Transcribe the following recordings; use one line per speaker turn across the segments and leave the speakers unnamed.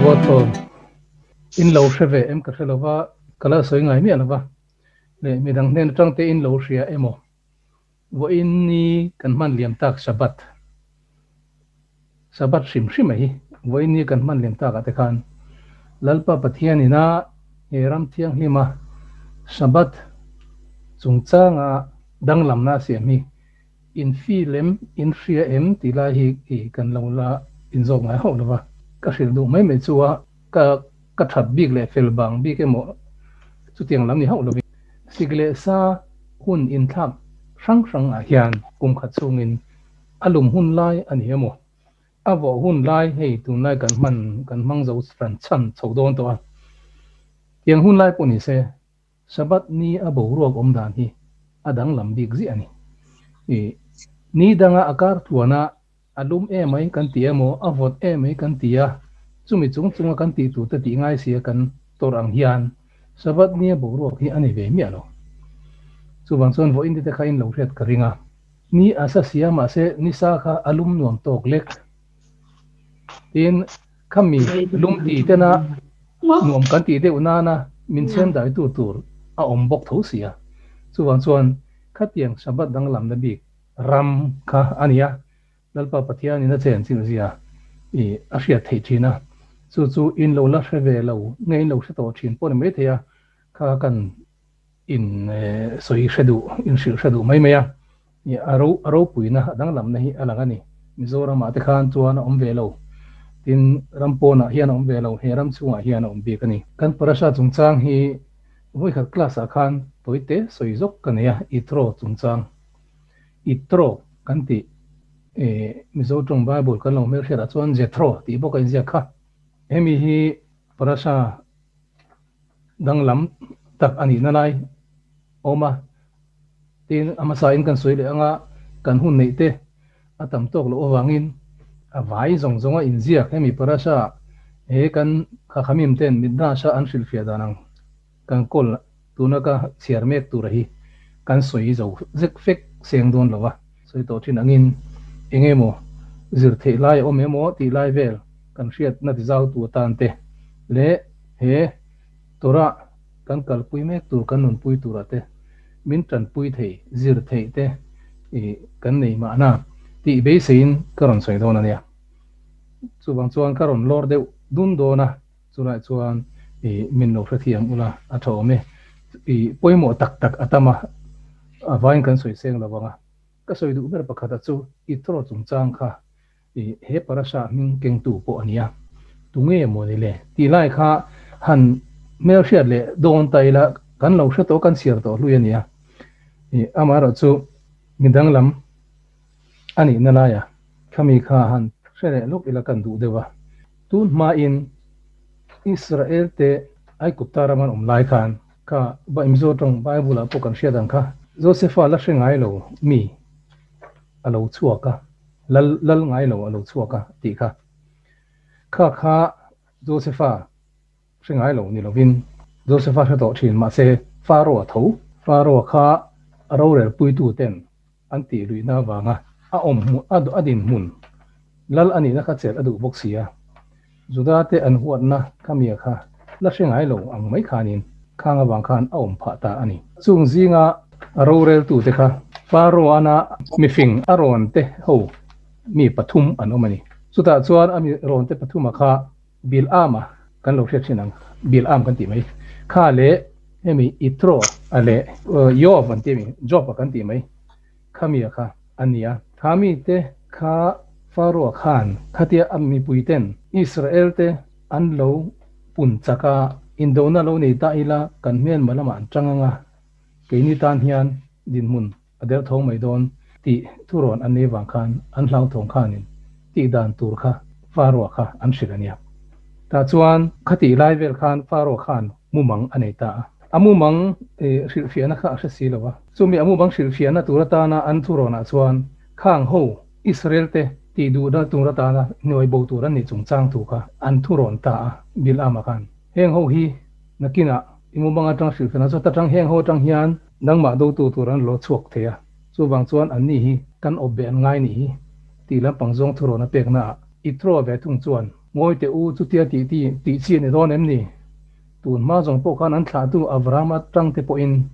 Buatsawn in lo hre ve em ka hre lova, ka la sawi ngai miah lova, leh midang hnen atang te in lo hria emaw vawiin ni kan hman liam tak Shabbat, Shabbat hrim hrim a hi vawiin ni kan hman liam tak ah te khan Lalpa Pathian ina he ram thianghlima Shabbat chungchanga danglamna a siam hi In feel em, in hria em tih lai hi i kan lo la inzawk ngai hauh lova, ka hrilh duh mai mai chu a, ka ka that bik leh fel bang bik emaw chutiang lam ni hauh lovin sik leh sa hun inthlak hrang hrang ah hian kum khat chhungin a lum hun lai a ni emaw, a vawh hun lai hei tunlai kan hman kan hmang zo ran chhan chho dawn tawh a, tiang hun lai pawh ni se Sabbath ni a boruak awm dan hi a danglam bik ziah a ni. I ni danga a kar tluana a lum emai kan ti emaw, a vawt emai kan ti a, chumi chung chunga kan tih tur te tih ngai sia kan tawrh ang hian Sabbath ni a boruak hi a ni ve miah lo. Chuvang chuan vawiin te kha in lo hriat ka ring a. Ni a sa sia mahse ni sa kha a lum nuam tawk lek. Tin, khami lum ti tena nuam kan tih deuh nana min chhem dai tu tur a awm bawk tho si a. Chuvang chuan khatiang Shabbat danglamna bik ram kha a ni a, Lalpa Pathianin a chen chilh zia i a hriat theih thin a. Chu chu in lo la hre ve lo nge in lo hre tawh thin pawh ni maithei a, kha kan in sawi hre duh, in hrilh hre duh mai mai a. A ro a ropuina a danglamna hi a lang a ni. Mizoramah te khan chuan a awm ve lo. Tin, ram pawnah hian a awm ve lo, he ram chhungah hian a awm bik a ni. Kan parasha chungchang hi vawikhat class ah khan tawite sawi zawk ka nei a, Itro chungchang. Itro kan tih Mizo tawng Bible kan lo hmelhriatah chuan Jethro tih bawk a inziak kha. Hemi hi parasha danglam tak a nihna lai awm a. Tin, a hmasain kan sawi leh anga kan hun neih te a tam tawk loh avangin a vai zawng zawnga inziak hemi parasha he kan Chachamim ten Midrash-a an hrilhfiah dan ang kan kawl tuna ka chhiar mek tura hi kan sawi zo zek fek seng dawn lo va. Sawi tawh thin angin eng emaw zir theih lai a awm emaw tih lai vel kan hriatna ti zau tu atan te leh he Torah kan kalpui mek tur, kan nunpui turah te min tanpui thei, zir theih te i kan nei mahna tih beiseiin ka rawn sawi dawn a nia. Chuvang chuan ka rawn lawr deuh dun dawn a, chulai chuan i min lo hrethiam ula a tha awm e. I pawimawh tak tak a tam a, a vaiin kan sawi seng lo vang a. Ka sawi duh ber pakhata chu i throw chungchang kha I he parasha hming kengtu pawh a nia. Tunge maw ni le? Tih lai kha han hmelhriat leh dawn ta ila kan lo hre tawh, kan chhiar tawh hlui a nia. I amaherawh chu mi danglam a nihna laia khami kha han hre leh lawk ila kan duh deuh a. Tun hmain Israel te Aigupta ram an awm lai khan kha Mizo tawng Bible ah pawh kan hriat ang kha Josefa la hre ngai lo mi a lo chhuak a. Lal lal ngai lo a lo chhuak a tih kha. Kha kha Josefa hre ngai lo ni lovin Josefa hre tawh thin mahse Faro a tho. Faro kha a rorel puitu ten an tih luihna avanga a awm hmun a din hmun lal a nihna kha chelh a duh bawk si a. Juda te an huatna kha mia kha la hre ngai lo ang mai khanin khang avang khan a awm phah ta a ni. Chung zinga roreltu te kha Pharaoh-ana mifing a rawn te ho mi pathum an awm a ni. Chutah chuan a mi rawn te pathuma kha Bil'ama kan lo hriat thin ang, Bil'am kan tih mai kha leh hemi Ithro-a leh Yov an tih a mi, Job-a kan tih mai kha mia kha a ni a. Kha mite kha Pharaoh khan khatia a mipuiten Israel te an lo pun chak a, indona lo nei ta ila kan hmelma lamah an tang ang a, keini tan hian dinhmun a derthawng mai dawn tih thurawn an nei vang khan an hlauthawng khanin tih dan tur kha Pharaoh kha an hrilh a nia. Tah chuan khatih lai vel khan Pharaoh khan mumang a nei ta a. A mumang hrilhfiahna kha a hre si lo a. Chumi a mumang hrilhfiahna tur atana an thurawnah chuan khang ho Israel te tih duhna tur atana hnuai bo tur an nih chungchang thu kha an thurawn ta a, Bil'ama khan. Heng ho hi nakinah i mumang atang hrilhfiahna chu ta tang heng ho atang hian nangmah dotu tur an lo chhuak thei a, chuvang chuan anni hi kan awp beh an ngai nih hi tih lampang zawng thurawn a peknaah Ithroa ve thung chuan. Ngawi teh u, chutia tih ti tih chi a ni dawn em ni? Tun hma zawng pawh khan an thlahtu Avrahama tangte pawhin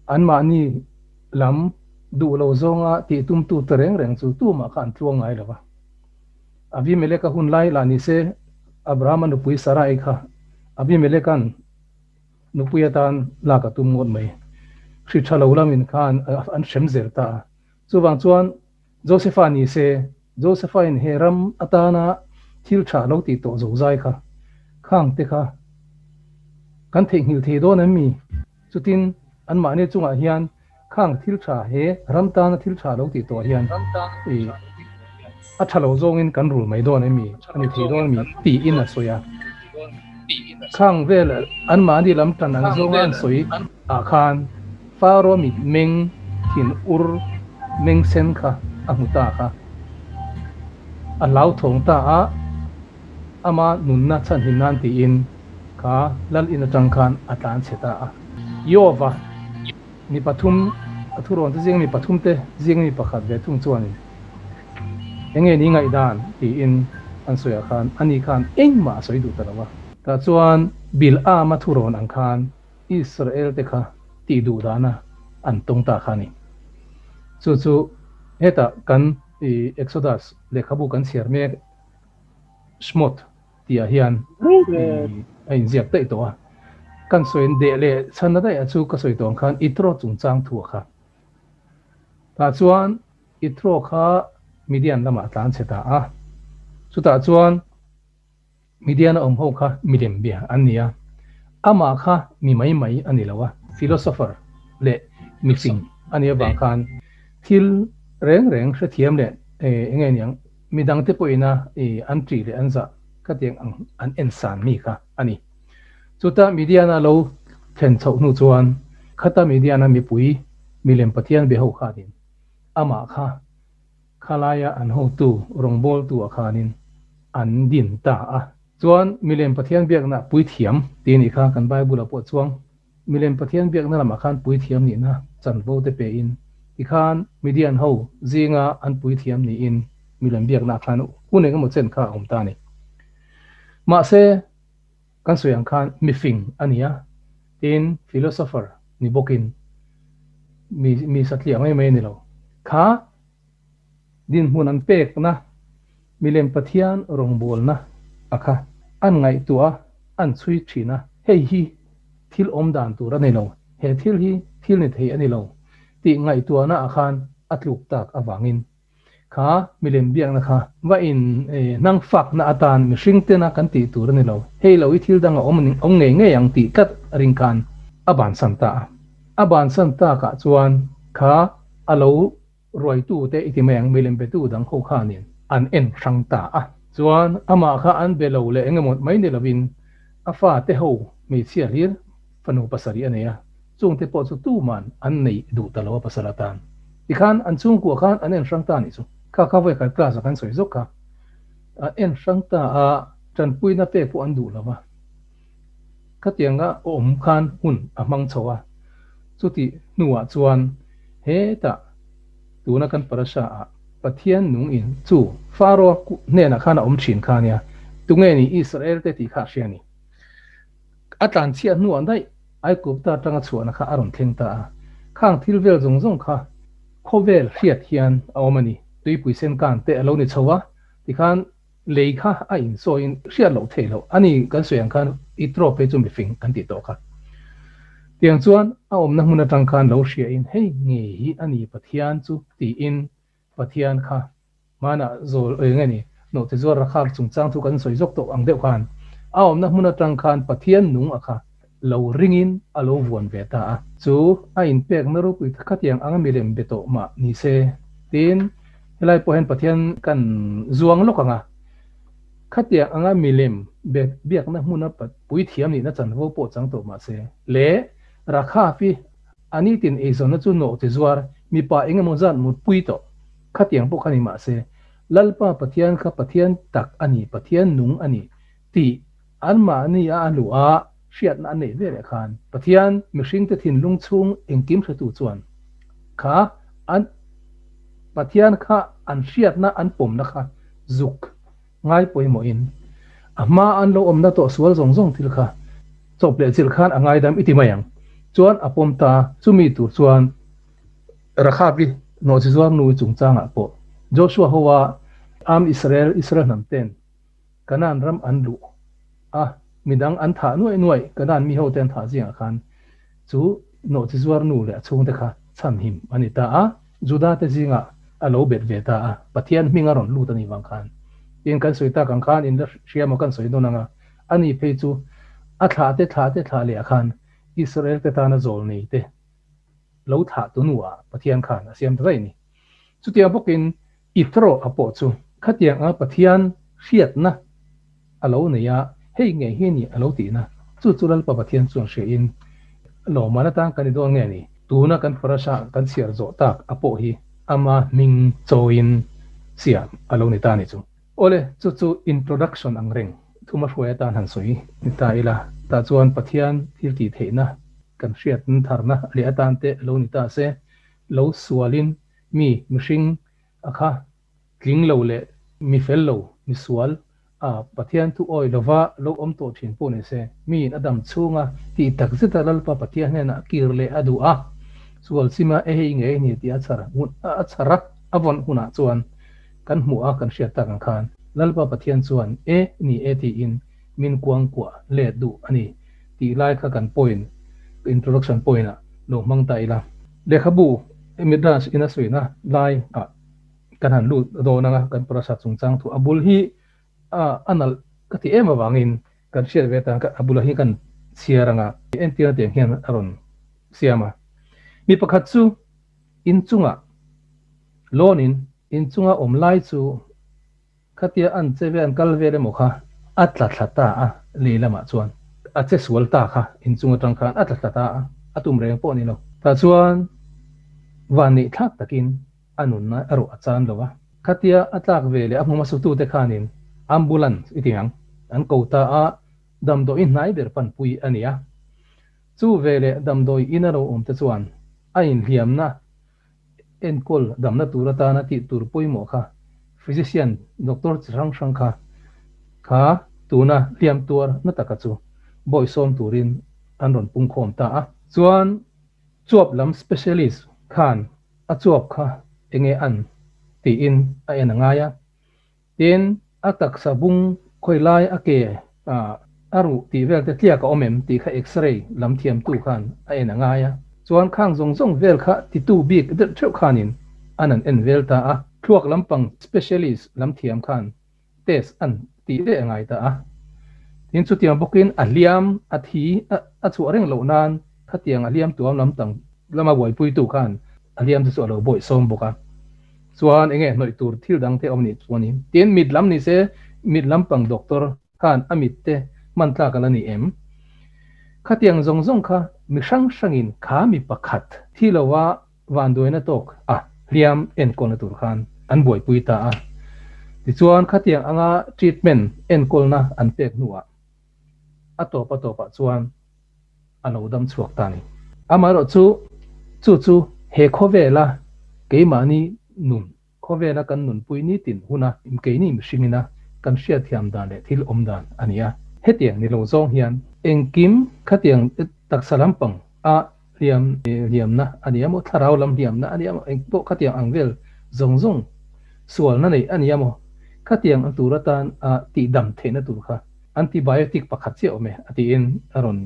anmahni lam duh lo zawnga tih tumtu te reng reng chu tumah kha an tluang ngai lo va. Abimeleka hun lai lah ni se, Abrahama nupui Sarai kha Abimeleka'n nupui atan lak a tum ngawt mai. Hri tha lo lamin khan an hrem zel ta a. Chuvang chuan Josefa ni se, Josefa-in he ram atana thil tha lo tih tawh zo zai kha, khang te kha kan theihnghilh thei dawn em mi? Chutin anmahni chungah hian Khang thil tha he ram tana thil tha lo tih tawh hian i a tha lo zawngin kan rul mai dawn em mi, a ni thei dawn mi tiin a sawi a. Khang vel anmahni lam tan ang zawnga an sawi ah khan Faro mit meng thin ur meng sen kha a hmu ta kha. A hlauthawng ta a, ama nunna chhanhim nan tiin kha lal in atang khan a tlan chhe ta a. Yehova. Mi pathum, a thurawn te zing mi pathum te zing mi pakhat ve thung chuanin enge ni ngaihdan tiin an sawi ah khan ani khan engmah a sawi duh ta lo a. Tah chuan Bil'ama thurawn ang khan Israel te kha tih duh dana an tawng ta kha a ni. Chu chu hetah kan Exodus lehkhabu kan chhiar mek Shmot tihah hian a inziak daih tawh a. Kan sawi deh leh chhanna daih ah chu ka sawi tawh ang khan Itro chungchang thu a kha. Tah chuan Itro kha Midian lamah a tlan chhe ta a. Chutah chuan Midian a awm ho kha milem bia an ni a. Amah kha mi mai mai a ni lo a, philosopher leh mifing a nih avang khan thil reng reng hrethiam leh eng nge niang Midangte pawhin a i an ṭih leh an zah ka tiang ang an en san mi kha a ni. Chuta Midiana lo thlen chhoh hnu chuan khata Midiana mipui milem Pathian be ho khanin amah kha khalaia an hotu rawngbawltu ah khanin an din ta a. Chuan milem Pathian biakna puithiam tih a nih kha kan Bible ah pawh chuang Milem Pathian biakna lamah khan puithiam nihna chanvo te pein tikhan Midian ho zinga an puithiam niin milem biaknaah khan hun engemaw chen kha a awm ta a ni. Mahse, kan sawi ang khan mifing a ni a, tin philosopher ni bawkin mi mi satliah mai mai a ni lo. Kha dinhmun an pekna milem Pathian rawngbawlna a kha an ngaihtuah a, an chhui thin a, hei hi thil awm dan tur a ni lo, he thil hi thil ni thei a ni lo tih ngaihtuahna ah khan a tluk tak avangin kha milem biakna kha va in hnang fakna atan mihring tena kan tih tur a ni lo, hei lo i thil dang a awm awm ngei ngei ang tih tlat ring khan a bansan ta a. A bansan takah chuan kha a lo Ruaitute i ti mai ang, milem betu dang ho khanin an en hrang ta a. Chuan amah kha an be lo leh engemaw mai ni lovin a fate ho hmeichhia hlir fanu pasarih a nei a, chungte pawh chu tuman an nei duh ta lo a pasal atan. Tikhan an chhungkua khan an en hrang ta a nih chu. Kha kha vawikhat class ah kan sawi zawk kha. An en hrang ta a, tanpuina pek pawh an duh lo va. Khatianga awm khan hun a hmang chho a, chutih hnuah chuan hetah tuna kan parasha ah Pathian nung in chu Faro hnenah khan a awm thin kha ania, tunge ni Israel te tih kha a hria a ni. A tlanchhiat hnuah daih Aigupta atanga chhuahna kha a rawn thleng ta a, khang thil vel zawng zawng kha khawvel hriat hian a awm a ni. Tuipui sen kan te a lo ni chho a, tikhan Lei kha a insawiin hriat loh theih loh a ni kan sawi ang khan i trawp phei chu mifing kan tih tawh kha. Tiang chuan a awmna hmun atang khan lo hriain hei ngei hi a ni Pathian chu tiin Pathian kha hmanah zawl eng nge ni nawhte zuar rakhak chungchang thu kan sawi zawk tawh ang deuh khan a awmna hmun atang khan Pathian nung a kha lo ringin a lo vuan ve ta a. Chu a inpekna ropui khatiang anga milem be tawh mah ni se tiin Helai pawh hian Pathian kan zuang lawk ang a, khatiang anga milem biakna hmuna puithiam nihna chanvo pawh chang tawh mah se, leh Rakhafi a nitin eizawnna chu nawh ti zuar mipa eng emaw zat mutpui tawh khatiang pawh kha ni mah se, Lalpa Pathian kha Pathian tak a ni, Pathian nung a ni tih anmahni a a luh a hriatna a neih veleh khan Pathian mihringte thinlung chhung engkim hretu chuan kha an Pathian kha an hriatna an pawmna kha zuk ngai pawimawhin A hma an lo awmna tawh sual zawng zawng thil kha chawp leh chilh khan a ngaidam i ti mai ang. Chuan a pawm ta, chumi tur chuan Rakhabi nawhchizuar nu chungchangah pawh Joshua hoa Am Israel, Israel hnam ten Kanaan ram an luh a, midang an thah nuaih nuaih Kanaan mi hote an thah zingah khan chu nawhchizuar nu leh a chhungte kha chhanhim a ni ta a, Juda te zingah a lo bet ve ta a, Pathian hming a rawn lut a nih vang khan. Tin, kan sawi tak ang khan in la hria maw kan sawi dawn ang a, ani phei chu a thlah te thlah te thlah leh ah khan Israel te tana zawl nei te lo thlah tu nu ah Pathian khan a siam ta daih a ni. Chutiang bawkin Ithro a pawh chu khatiang anga Pathian hriatna a lo nei a, hei ngei hi a ni a lo tihna, chu chu Lalpa Pathian chuan hriain lawmman atan kan i dawn nge ni? Tuna kan parasha kan chhiar zawh tak a pawh hi ama hming chawiin siam a lo ni ta ni chu. Awle, chu chu introduction ang reng thuma hruai atan han sawi ni ta ila, tah chuan Pathian thil tih theihna kan hriat tharna leh atan te a lo ni ta se, lo sualin mi mihring a kha tling lo leh mi fel lo, mi sual a Pathian thu awi lova lo awm tawh thin pawh ni se, miin a dam chhunga tih tak zeta Lalpa Pathian hnenah kir leh a duh a, sual chima e hei ngei ni tih a chhar a chhar a, a vawn hunah chuan kan hmuh a kan hriat tak ang khan Lalpa Pathian chuan e ni e tiin min kuangkuah let duh a ni tih lai kha kan point, introduction point ah lo hmang ta ila. Lehkhabu Midrash in a suihna lai ah kan han lut dawn anga kan parasha chungchang thu a bul hi a nalh ka ti em avangin kan hriat ve tan a bulah hi kan chhiar anga entirna tiang hian a rawn siam a. Mi pakhat chu inchungah lawnin inchunga awm lai chu Khatia an che ve an kal vel emaw kha a tla thla ta a, lei lamah chuan a che sual ta kha inchung atang khan a tla thla ta a, a tum reng pawh a ni lo. Tah chuan van neih thlak takin a nunna erawh a chan lo a, khatia a tlak ve leh a hmu hmasa tute khanin ambulance i ti ang an ko ta a, damdawi hnai ber panpui a ni a. Chu veleh damdawi in a lo awm te chuan a inhliamna Enkawl damna tur atana tih tur pawimawh kha physician doctor chi hrang hrang kha kha tuna hliam tuar na taka chu bawihsawm turin an rawn pungkhawm ta a. Chuan chuap lam specialist khan a chuap kha enge an tiin a en a ngai a. Tin, a taksa bung khawi lai a ke a ruh tih vel te tliak a awm em tih kha X-ray lam thiamtu khan a en a ngai a. Chuan khang zawng zawng vel kha titu bik deuh theuh khanin an an en vel ta a. Thluak lampang specialist lam thiam khan test an tih leh a ngai ta a. Tin, chutiang bawkin a hliam a thi a chhuah reng loh nan khatiang a hliam tuam lamtang lama buaipuitu khan a hliam te chu a lo bawihsawm bawk a. Chuan enge hnawih tur thil dang te awm nih chuanin tin mit lam ni se mit lampang doctor khan a mit te hman tlak a la ni em? Khatiang zawng zawng kha mi hrang hrangin kha mi pakhat thi lova vanduaina tawk a hliam enkawlna tur khan an buaipui ta a. Tichuan khatiang anga treatment enkawlna an pek hnuah a tawp a tawpah chuan a lo dam chhuak ta a ni. Amaherawh chu, chu chu he khawvela keimahni nun, khawvela kan nunpui nitin huna keini mihringina kan hriatthiam dan leh thil awm dan a ni a. Hetiang ni lo zawng hian engkim khatiang taksa lampang a hliam hliamna a ni emaw, thlarau lam hliamna a ni emaw, engpawh khatiang ang vel zawng zawng sualna nei a ni emaw, khatiang ang tur atan a tihdam theihna tur kha antibiotic pakhat chiah awm e a tiin a rawn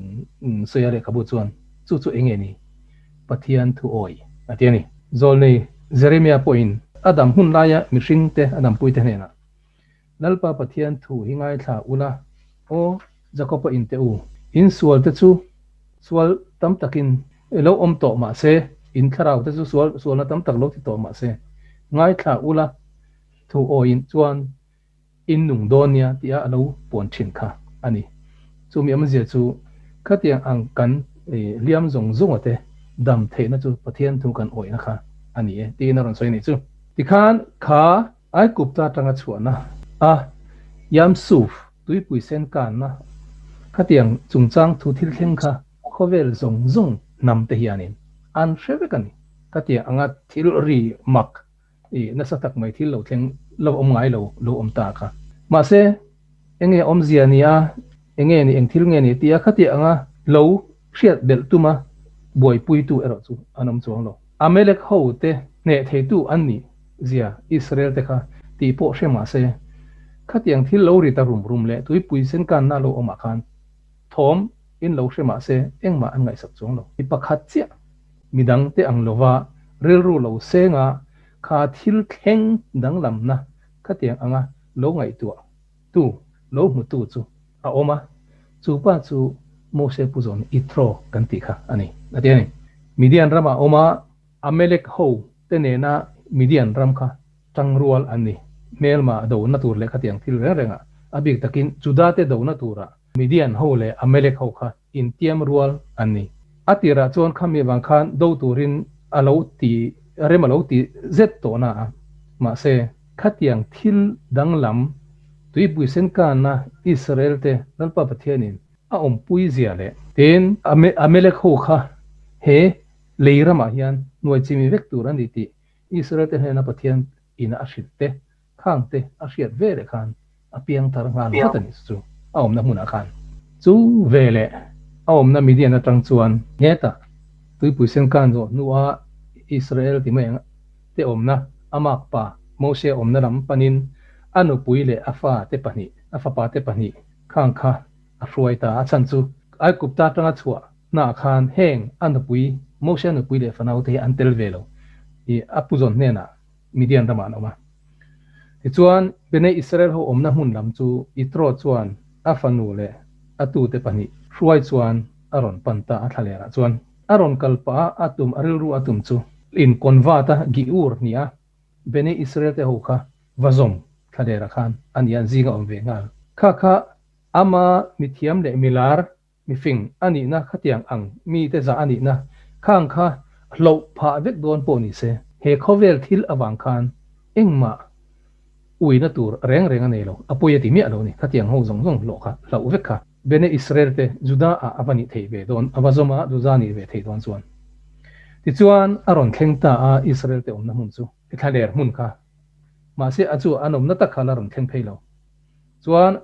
sawi a lehkhabu chuan chu chu eng nge ni? Pathian thu awi a ti a ni. Zawlnei Jeremia pawhin a dam hun laia mihringte a dampuite hnenah Lalpa Pathian thu hi ngaithla ula, Aw Jakoba in teh u, in sual te chu sual tam takin lo awm tawh mah se, in thlarau te chu sual sualna tam tak lo ti tawh mah se, ngaithla ula thu awiin chuan in nung dawn nia tia a lo puan thin kha a ni. Chumi awmzia chu khatiang ang kan hliam zawng zawnga te dam theihna chu Pathian thu kan awihna kha a ni e tiin a rawn sawi a nih chu. Tikhan kha Aikupta atanga chhuahna a Yamsuf tuipui sen kanna khatiang chungchang thu thil thleng kha khawvel zawng zawng hnam te hianin an hre vek a ni. Khatiang anga thil ri mak i nasa tak mai thil lo thleng lo awm ngai lo lo awm ta kha. Mahse. Enge awmzia ni a, enge ni, eng thil nge ni tia khati anga lo hriat belh tuma buaipuitu erawh chu an awm chuang lo. Amalek ho te hneh theitu an nih zia Israel te kha tih pawh hre mah se, khatiang thil lo ri ta rum rum leh tuipui senkanna lo awmah khan thawm in lo hre mah se engmah an ngaihsak chuang lo. Mi pakhat chiah midang te ang lova rilru lo senga kha thil thleng danglamna khatiang anga lo ngaihtuah tu, lo hmutu chu a awm a, chu pa chu Mose pu zawn Ithro kan tih kha a ni, a ti a ni. Midian ramah a awm a, Amalek ho te nena Midian ram kha tangrual an ni. Hmelma dona tur leh khatiang thil reng rengah, a bik takin Juda te dona turah Midian ho leh Amalek ho kha intiam rual an ni. A tirah chuan khami avang khan do turin a lo ti rem a lo ti zet tawh na a, mahse khatiang thil danglam tuipui senkanna Israel te Lalpa Pathianin a awmpui zia leh tin Amalek ho kha he lei ramah hian hnuai chimi vek tur a ni tih Israel te hnena Pathian ina a hrilh te Khang te a hriat ve leh khan a piang thar nghal vat a ni chu a awmna hmunah khan. Chu ve leh a awmna Midian atang chuan hetah tuipui sen kan zawh hnua Israel ti mai ang te awmna a makpa Moshe awmna lam panin a nupui leh a fa te pahnih a fapa te pahnih khang kha a hruai ta. A chhan chu Aigupta atanga chhuah hnaah khan heng a nupui Moshe nupui leh fanau te hi an tel ve lo i a puzawn hnenah Midian ramah an awm a. Tichuan, Bnei Israel ho awmna hmun lam chu Jethro chuan a fanu leh a tute pahnih hruai chuan a rawn pan ta a thlalerah chuan. A rawn kal pah a, a tum, a rilru a tum chu in convert a Giur ni a, Bnei Israel te ho kha va zawm thlalerah khan a ni a, zinga awm ve nghal. Kha kha ama mithiam leh milar Mifing a nihna khatiang ang mite zah a nihna khang kha hloh phah vek dawn pawh ni se, he khawvel thil avang khan engmah uina tur reng reng a nei lo, a pawi a ti miah lo ni, khatiang ho zawng zawng hlawh kha hloh vek kha. Bene Israel te Juda ah a va nih theih ve dawn, a va zawm a Juda nih ve theih dawn chuan. Tichuan a rawn thleng ta a Israel te awmna hmun chu, thlaler hmun kha. Mahse a chu an awmna tak kha la rawn thleng phei lo. Chuan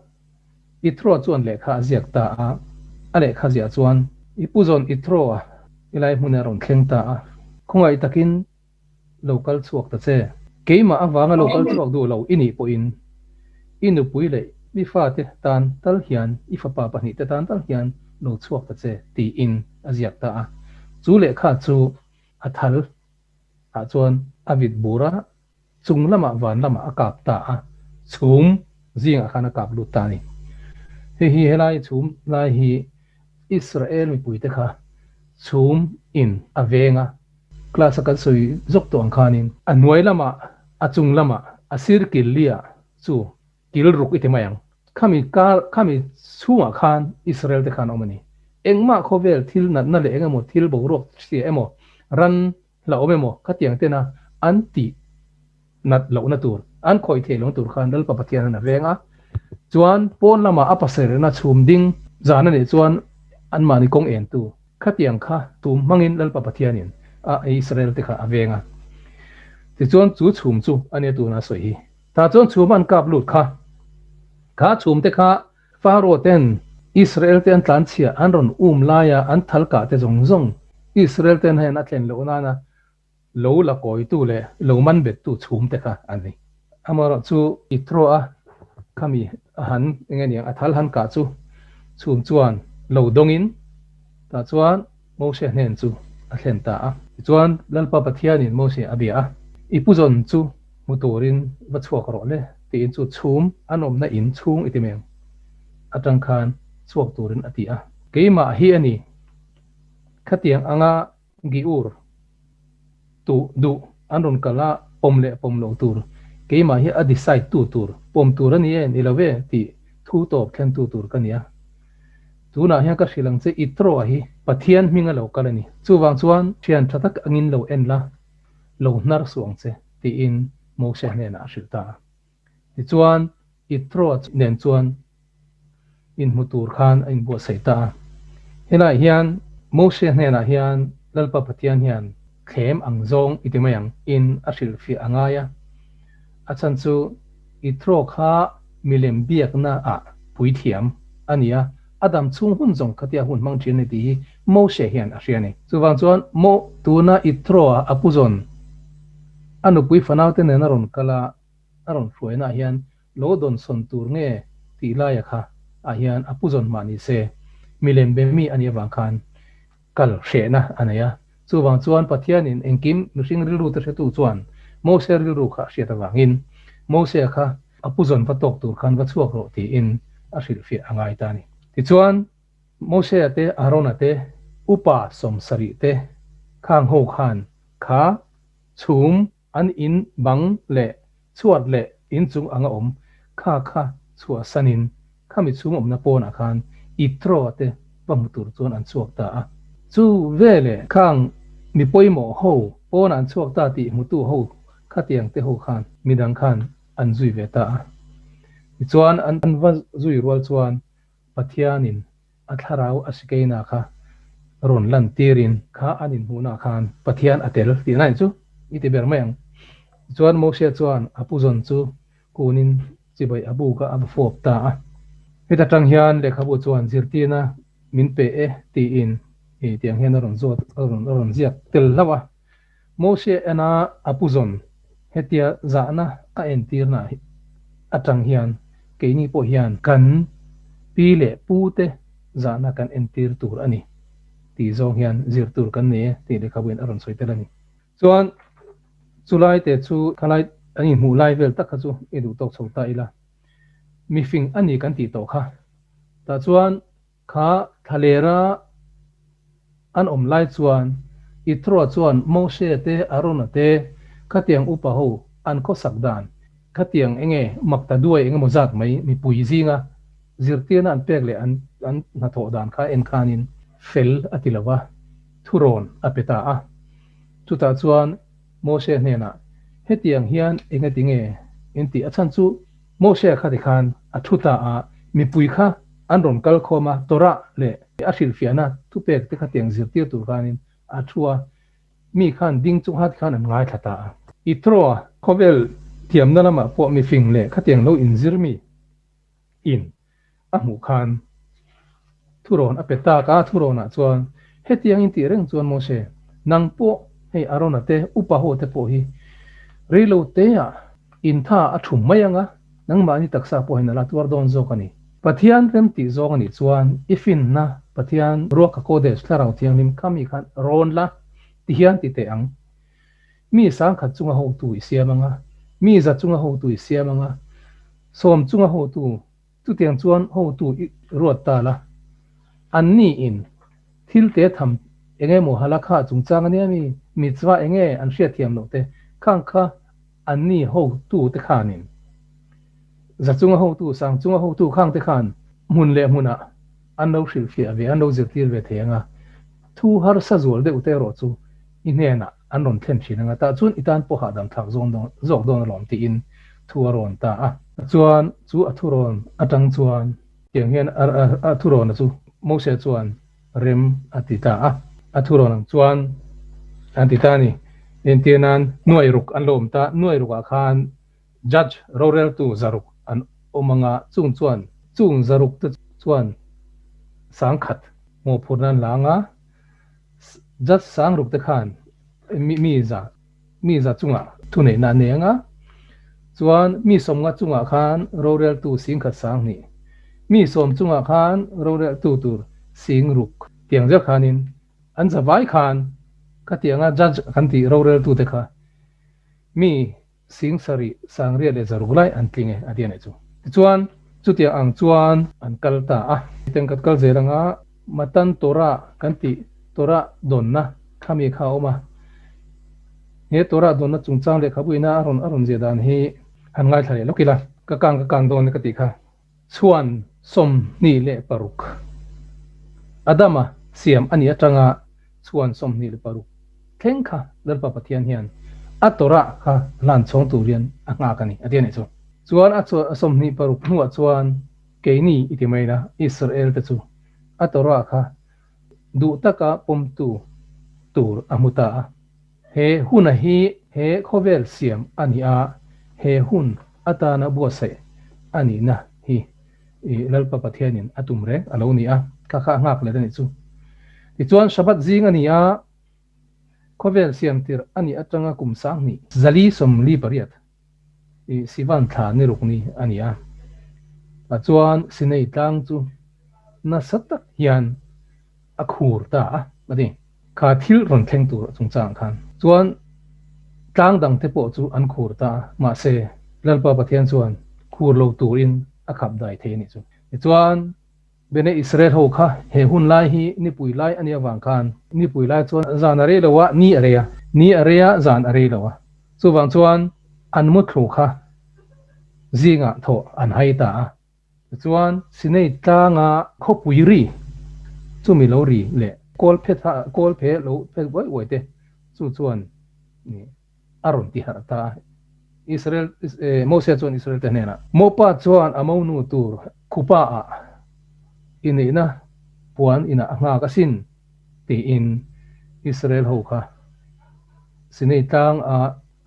Ithro chuan lehkha a ziak ta a, a lehkha ziah chuan i pu zawn Ithro a i lai hmun a rawn thleng ta a, khawngaih takin lo kal chhuak ta che. Keimah avanga lo kal chhuak duh lo i nih pawhin i nupui leh i fate tan tal hian, i fapa pahnihte tan tal hian lo chhuak ta che, tiin a ziak ta a. Chu lehkha chu a thal ah chuan a vit bur a, Chung lamah van lamah a kap ta a, chhum zingah khan a kap lut ta a ni. Hei hi helai chhum lai hi Israel mipuite kha chhum in a veng a, class a kan sawi zawk tawh ang khanin a hnuai lamah a chung lamah a sir kil liah chu kil ruk i ti mai ang. Khami kar khami chhungah khan Israel te khan a awm a ni. Engmah khawvel thil natna leh engemaw thil boruak hria emaw ran Hlauhawm emaw khatiang tena an tih nat lohna tur, an khawih theih lohna tur khan Lalpa Pathian an a veng a. Chuan pawn lamah a pasarihna chhum ding zan a nih chuan anmahni kawng entu khatiang kha tum hmangin Lalpa Pathianin a Israel te kha a veng a. Tichuan chu chhum chu a nia tuna sawi hi. Tah chuan chhum an kap lut kha. Kha chhum te kha Pharaoh ten Israel te an tlanchhiah an rawn um laia an thal kah te zawng zawng Israel ten hian a thlen loh nana lo la kawitu leh lo man bettu chhum te kha a ni. Amaherawh chu Ithro a khami a han eng aniang a thal han kah chu chhum chuan lo dawngin tah chuan Moshe hnen chu a thlen ta a. Tichuan Lalpa Pathianin Moshe a bia a, I pu zawn chu hmu turin va chhuak rawh le, tiin chu chhum an awmna in chhung i ti meng atang khan chhuak turin a ti a. Keimah hi a ni, khatiang anga Giur tu duh an rawn kal a, pawm leh pawm loh tur, keimah hi a decide tu tur, pawm tur a ni e, ni lo ve tih thu tawp thlen tu tur ka ni a. Tunah hian ka hrilh ang che, Ithroa hi Pathian hminga lo kal a ni. Chuvang chuan thian tha tak angin lo en la, lo hnar suh ang che, tiin Moshe hnenah a hrilh ta a. Tichuan, Ithroa nen chuan inhmu tur khan a inbuatsaih ta a. Helaiah hian Moshe hnenah hian Lalpa Pathian hian thlem ang zawng i ti mai ang in a hrilhfiah a ngai a. A chhan chu Ithroa kha milem biakna ah. puithiam a ni a, a dam chhung hun zawng khatia hun hmang thin a ni tih hi Moshe hian a hria a ni. Chuvang chuan Mo tuna Ithroa a pu zawn a nupui fanaute nen a rawn kal a, a rawn hruainaah hian lo dawnsawn tur nge tih laia kha ah hian a pu zawn mah ni se, milem be mi a nih avang khan kal hrehna a nei a. Chuvang chuan Pathianin engkim mihring rilru te hretu chuan Mose rilru kha a hriat avangin Mosea kha a pu zawn va tawk tur khan va chhuak rawh tiin a hrilhfiah a ngai ta a ni. Tichuan, Mosea te, Arona te, upa 70 te khang ho khan kha chhum an in bang leh chhuat leh inchung anga awm kha kha chhuahsanin khami chhung awmna pawnah khan Ithroa te va hmu tur chuan an chhuak ta a. Chu veleh khang mi pawimawh ho pawnah an chhuak ta tih hmutu ho khatiang te ho khan midang khan an zui ve ta a. Tichuan an va zui rual chuan Pathianin a thlarau a sikeina kha rawn lan tirin kha an inhmuhnaah khan Pathian a tel tihna in chu i ti ber mai ang. Tichuan Moshe chuan a pu zawn chu kunin chibai a buk a, a va fawp ta a. Heta tang hian lehkhabu chuan zirtirna min pe e tiin i tiang hian a rawn zawt a rawn a rawn ziak tel hlauh a. Moshe ena a pu zawn hetia zahna a entirna atang hian keini pawh hian kan pi leh pu te zahna kan entir tur a ni tih zawng hian zir tur kan nei e tih lehkhabuin a rawn sawi tel a ni. Chuan chulai te chu khalai an inhmuh lai vel tak kha chu i duh tawk chho ta ila mifing a ni kan tih tawh kha. Tah chuan Kha thlalera an awm lai chuan Ithroa chuan Moshe te Arona te khatiang upa ho an khawsak dan khatiang enge mak ta duai engemaw zat mai mipui zinga zirtirna an pek leh an an hnathawh dan kha en khanin fel a ti lova thurawn a pe ta a. Chutah chuan Moshe hnenah hetiang hian engatinge in tih a chhan chu Moshe kha tikhan a thu ta a, mipui kha an rawn kal khawm a, Torah leh a hrilhfiahna thupek te kha tiang zirtir tur khanin a thu a, mi khan ding chung hat khan an ngaithla ta a. Ithroa khawvel thiamna lamah pawh mifing leh khatiang lo inzir mi in a hmuh khan thurawn a pe tak a, thurawnah chuan hetiang in tih reng chuan Moshe, nang pawh hei Arona te, upa ho te pawh hi reilo teah intha a thum mai ang a, nangmahni taksa pawh hian a la tuar dawn zawk a ni. Pathian rem tih zawng a nih chuan i finna Pathian Ruaka Kodesh Thlarau Thianghlim kha mi khan rawn la ti hian ti teh ang. Mi 10,000 chunga hotu i siam ang a, mi 100 chunga hotu i siam ang a, 10 chunga hotu Chutiang chuan hotu i ruat ta la, anni in thil te tham eng emaw halakha chungchang ania mi, mitzvah eng nge an hriatthiam loh te khang kha anni hotu te khanin 100 chunga hotu, 100 chunga hotu khang te khan hmun leh hmunah an lo hrilhfiah ve, an lo zirtir ve thei ang a, thu harsa zual deuh te erawh chu i hnenah an rawn thlen thin ang a, tah chuan i tan pawh hahdam thlak zawn dawn zawk dawn alawm tiin thu a rawn ta a. Chuan chu a thurawn atang chuan tiang hian a thurawna chu Mose chuan rem a ti ta a, a thurawn ang chuan an ti ta a ni. Entir nan nuai ruk an lo awm ta, nuai rukah khan judge roreltu 600 an awm ang a, chung chuan chung 600 te chuan 10,000 mawhphurhna an la ang a, Judge 600 te khan mi za mi za chungah thuneihna an nei ang a, chuan mi 50 chungah khan roreltu 10,000 20, mi 10 chungah khan roreltu tur 6,000 tiang zel khanin an zavai khan khatianga judge kan tih roreltu te kha mi 7,000 6,600 lai an tling e a ti a nih chu. Tichuan, chutiang ang chuan an kal ta a. Tiang kan kal zel anga Matan Torah kan tih Torah dawnna kha mi kha a awm a. He Torah dawnna chungchang lehkhabuina a rawn a rawn ziah dan hi han ngaithla leh lawk ila. Ka kang ka kang dawn e ka tih kha. Chhuan 26. Adama siam a nih atanga chhuan 26 thleng kha Lalpa Pathian hian a Torah kha hlan chhawng tur hian a nghak a ni, a ti a nih chu. Chuan a 26 hnuah chuan keini i ti mai la, Israel te chu a Torah kha duh taka pawmtu tur a hmu ta a. He huna hi he khawvel siam a ni a, he hun atana buatsaih a nihna hi I Lalpa Pathianin a tum reng a lo ni a, kha kha a nghak let a nih chu. Tichuan Shabbat zing a ni a, khawvel siam tirh a nih atanga kum 1000 448 i Sivan thla ni ruk ni a ni a. Tah chuan Sinai tlang chu nasa tak hian a khur ta a, a ti. Kha thil rawn thleng tur chungchangah khan chuan tlang dangte pawh chu an khur ta a, mahse Lalpa Pathian chuan khur lo turin a khap dai thei a nih chu. Tichuan, Bene Israel ho kha he hun lai hi nipui lai a nih avang khan nipui lai chuan zan a rei lo a, ni a rei a, ni a rei a, zan a rei lo a. Chuvang chuan an muthlu kha zingah thawh an hai ta a. Tichuan, Sinai tlanga khawpui ri chumi lo ri leh kawl phe tha kawl phe lo phet uai uai te chu chuan a rawn ti harh ta a. Israel Mosia chuan Israel te hnenah, Mopa chuan a monu tur khupa ah i neihna puan inah a nghak asin, tiin Israel ho kha Sinai tlang a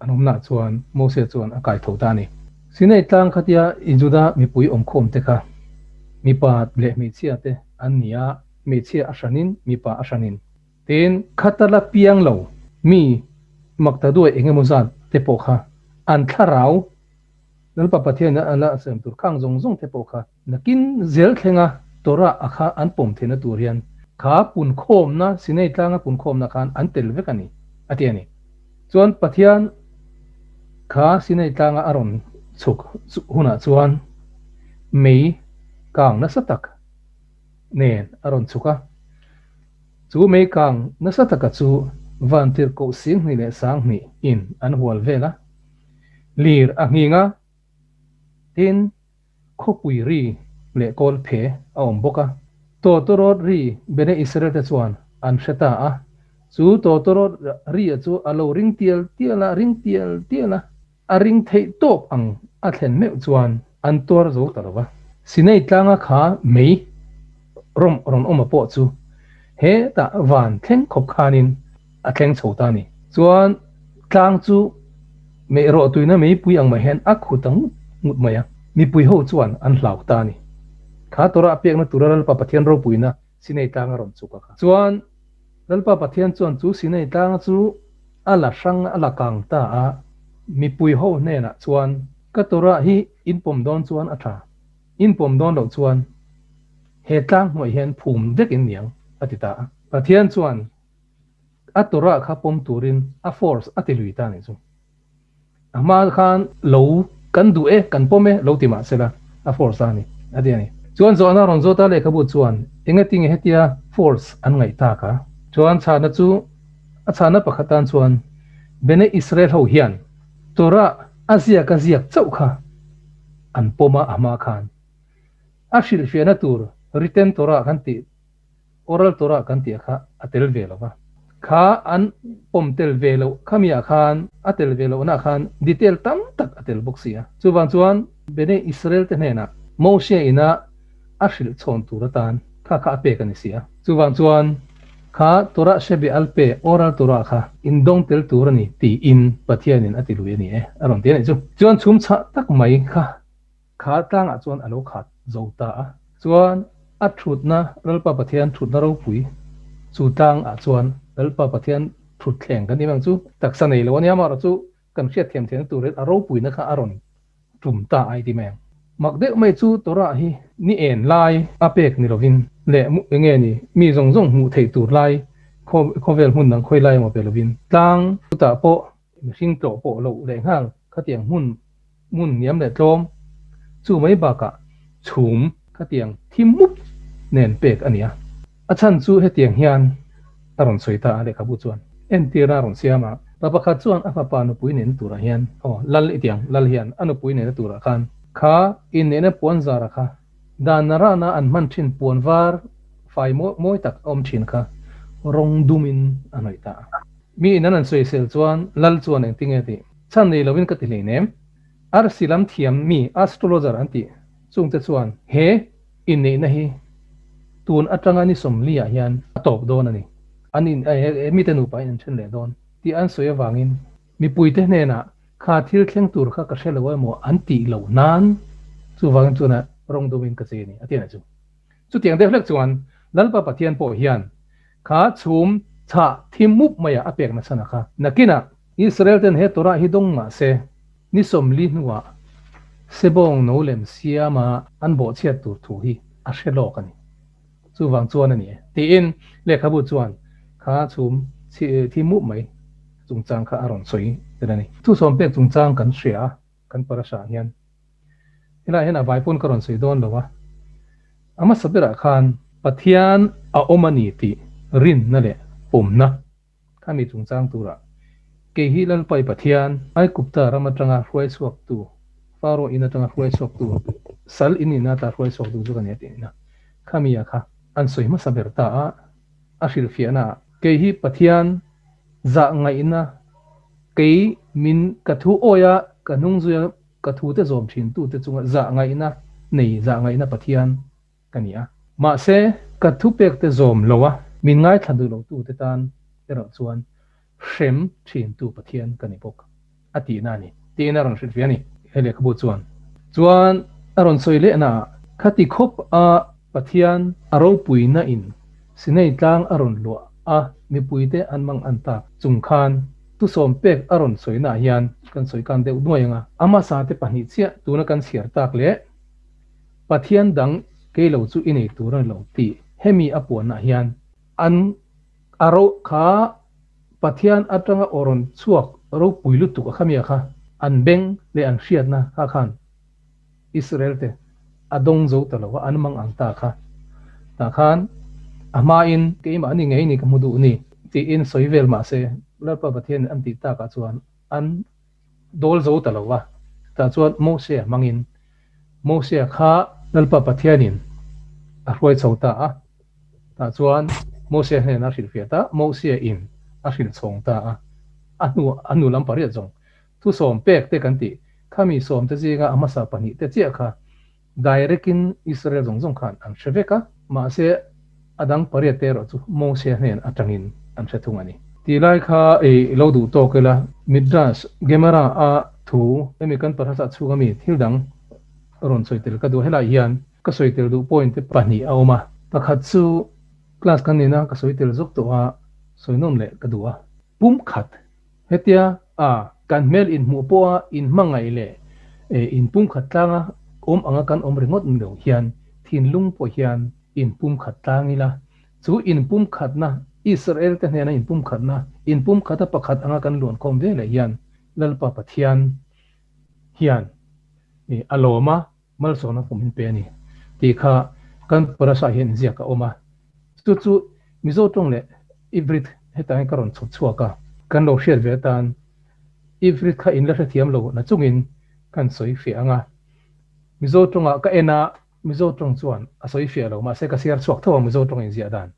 An awmnah chuan Mosia chuan a kai tho ta a ni. Sinai tlang khatia i Juda mipui awmkhawm te kha mipa leh hmeichhia te an ni a, hmeichhia a hranin mipa a hranin. Tin, khatala piang lo mi makta duai eng emaw zat te pawh kha an thlarau Lalpa Pathian a la siam tur khang zawng zawng te pawh kha nakin zel thlenga Torah a kha an pawm theihna tur hian kha punkhawmna, Sinai tlanga punkhawmna khan an tel vek a ni, a ti a ni. Chuan Pathian kha Sinai tlanga a rawn chhuk hunah chuan mei kang nasa tak nen a rawn chhuk a. Chu mei kang nasa taka chu vantirhkoh 20 leh 2000 in an hual vel a, lir a nghing a, tin, Khawpui ri leh kawl phe a awm bawk a. Tawtawrawt ri Bene Israel te chuan an hre ta a. Chu tawtawrawt ri a chu a lo ring tial tial a, ring tial tial a. A ring theih tawp ang a thlen meuh chuan an tuar zo ta lo va. Sinai tlanga kha mei rawm rawn awm a pawh chu hetah van thleng khawp khanin a thleng chho ta a ni. Chuan tlang chu mei rawh tuina meipui ang mai hian a khu ta ngut ngut mai a, mipui ho chuan an hlau ta a ni. Kha Torah a pekna tura Lalpa Pathian ropuina Sinai tlang a rawn chuk a kha. Chuan Lalpa Pathian chuan chu Sinai tlanga chu a la hrang a la kang ta a, mipui ho hnenah chuan, Ka Torah hi in pawm dawn chuan a tha, in pawm dawn loh chuan he tlang hnuai hian phum vek in niang, a ti ta a. Pathian chuan A Torah kha pawm turin a force a ti lui ta nih chu. A hma khan lo kan duh e, kan pawm e lo ti mah sela a force a ni a ti a ni. Chuan zawhna rawn zawt a lehkhabu chuan engatinge hetia force an ngaih tak a? Chuan chhahna chu a chhahna pakhat tan chuan Bene Israel ho hian Torah a ziak a ziak chauh kha an pawm a a hma khan a hrilhfiahna tur written Torah kan tih Oral Torah kan tih kha a tel ve lo va. Kha an pawm tel ve loh khamiah khan a tel ve lohna khan detail tam tak a tel bawk si a. Chuvang chuan Bene Israel te hnenah Moshe ina a hrilh chhawn tur atan kha kha a pek a ni si a. Chuvang chuan kha Torah Shebe Al Peh, Oral Torah kha indawng tel tur a ni tiin Pathianin a ti lui a ni e a rawn ti a nih chu. Chuan chhum chhah tak mai kha Kha tlangah chuan a lo khat zo ta a. Chuan a thutna Lalpa Pathian thutna ropui chu tlangah chuan Lalpa Pathian thutthleng kan tih ang chu taksa nei lo a nia, amaherawh chu kan hriatthiam theihna turin a ropuina kha a rawn tum ta a i ti mai ang. Mak deuh mai chu Torah hi ni en lai a pek ni lovin leh enge ni mi zawng zawng hmuh theih tur lai khawvel hmun dang khawi lai emaw pe lovin tlang chutah pawh Mihring tlawh pawh loh leh nghal khatiang hmun hmun hniam leh tlawm chu mai bakah chhum khatiang thi mup nen pek a ni a. A chhan chu hetiang hian a rawn sawi ta a lehkhabu chuan entir a rawn siam a. Pa pakhat chuan a fapa nupui neihna turah hian aw lal i tiang lal hian a nupui neihna turah khan kha inneihna puan zara kha dan narana an hman thin puan var fai mawi tak a awm thin kha rawng dumin a hnawih ta a. Mi in an an sawisel chuan Lal chuan engtinge tih chhan nei lovin ka ti hlei nem. Arsi lam thiam mi astrologer an tih chungte chuan he inneihna hi tun atanga ni 40 ah hian a tawp dawn a ni. An in he mite nupa in an then leh dawn tih an sawi avangin mipuite hnenah kha thil thleng tur kha ka hre lo emaw an tih loh nan chuvangin chuan a. Rawng dumin ka che a ni, a ti a nih chu. Chutiang deuh hlek chuan Lalpa Pathian pawh hian kha chhum chhah thim mup maia a pek nasa na kha. Nakinah Israel ten he Torah hi dawng mah se, ni 40 hnuah sebawng no lem siama an bawhchhiat tur thu hi a hre lawk a ni. Chuvang chuan a ni e, tiin lehkhabu chuan kha chhum thim mup mai chungchang kha a rawn sawi tel a ni. Thusawm pek chungchang kan hria a, kan parasha ah hian. Helaiah hian a vai pawn ka rawn sawi dawn lo a, a hmasa berah khan Pathian a awm a ni tih rinna leh pawmna kha mi chungchang turah kei hi Lalpai Pathian, Aigupta ram atanga hruai chhuaktu, Faro in atanga hruai chhuaktu, sal in in ata hruai chhuaktu chu ka ni a tih a kha mi a kha an sawi hmasa ber ta a, a hrilhfiahna ah kei hi Pathian zah ngaihna kei min ka thu awi a, ka hnung zui a, ka thute zawm thintute chunga zah ngaihna nei zah ngaihna Pathian ka ni a. Mahse, ka thupekte zawm lo a, min ngaithla duh lotute tan erawh chuan hrem thintu Pathian ka ni bawk a tihna a ni, tiin a rawn hrilh ve a ni. He lehkhabu chuan chuan a rawn sawi lehnaah khati khawp a Pathian a ropuina in Sinai tlang a rawn luah a, mipuite an mang an tak chung khan thusawm pek a rawn sawinaah hian kan sawi kan deuh nuai ang a. A hmasa te pahnih chiah tuna kan chhiar tak leh Pathian dang kei lo chu i nei tur a ni lo tih hemi a puannaah hian an a ro kha Pathian atanga aw rawn chhuak ropui lutuk a khamia kha an beng leh an hriatna kha khan Israel te a dawng zo ta lo a, an mang ang ta kha. Tah khan a hmain keimah ni ngei ni ka hmu duh ni tiin sawi vel mah se Lalpa Pathianin an tih takah chuan an dawl zo ta lo a. Tah chuan Mosea hmangin Mosea kha Lalpa Pathianin a hruai chho ta a. Tah chuan Mosea hnenah a hrilhfiah ta, Mosea in a hrilh chhawng ta a, a hnu a hnu lam pariat zawng Thusawm pek te kan tih khami sawm te zinga a hmasa pahnih te chiah kha direct in Israel zawng zawng khan an hre vek a, mahse a dang pariat te erawh chu Mosea hnen atangin an hre thung a ni. Tih lai kha ei lo duh tawk ila, Midrash, Gemara a thu hemi kan parhasa chhunga mi thil dang rawn sawi tel ka duh a, helai hian ka sawi tel duh point te pahnih a awm a, pakhat chu class kan nena ka sawi tel zawk tawh a, sawi nawn leh ka duh a, pumkhat Hetia a kan hmel inhmuh pawha inhmangaih leh inpumkhat tlanga awm anga kan awm ringawt ni lo hian thinlung pawh hian inpumkhat tlang ila, chu inpumkhatna, Israel te hnena inpumkhatna, inpumkhata pakhat anga kan luankhawm ve leh hian Lalpa Pathian hian a lawm a, Malsawmna pawh min pe a ni tih kha kan parasha hian inziak a awm a. Chu chu Mizo tawng leh Ivrit hetah hian ka rawn chhawp chhuak a. Kan lo hriat ve atan Ivrit kha in la hrethiam lo na chungin kan sawi fiah ang a. Mizo tawngah ka en a, Mizo tawng chuan a sawi fiah lo, mahse ka siar chhuak tho ang Mizo tawng inziah dan.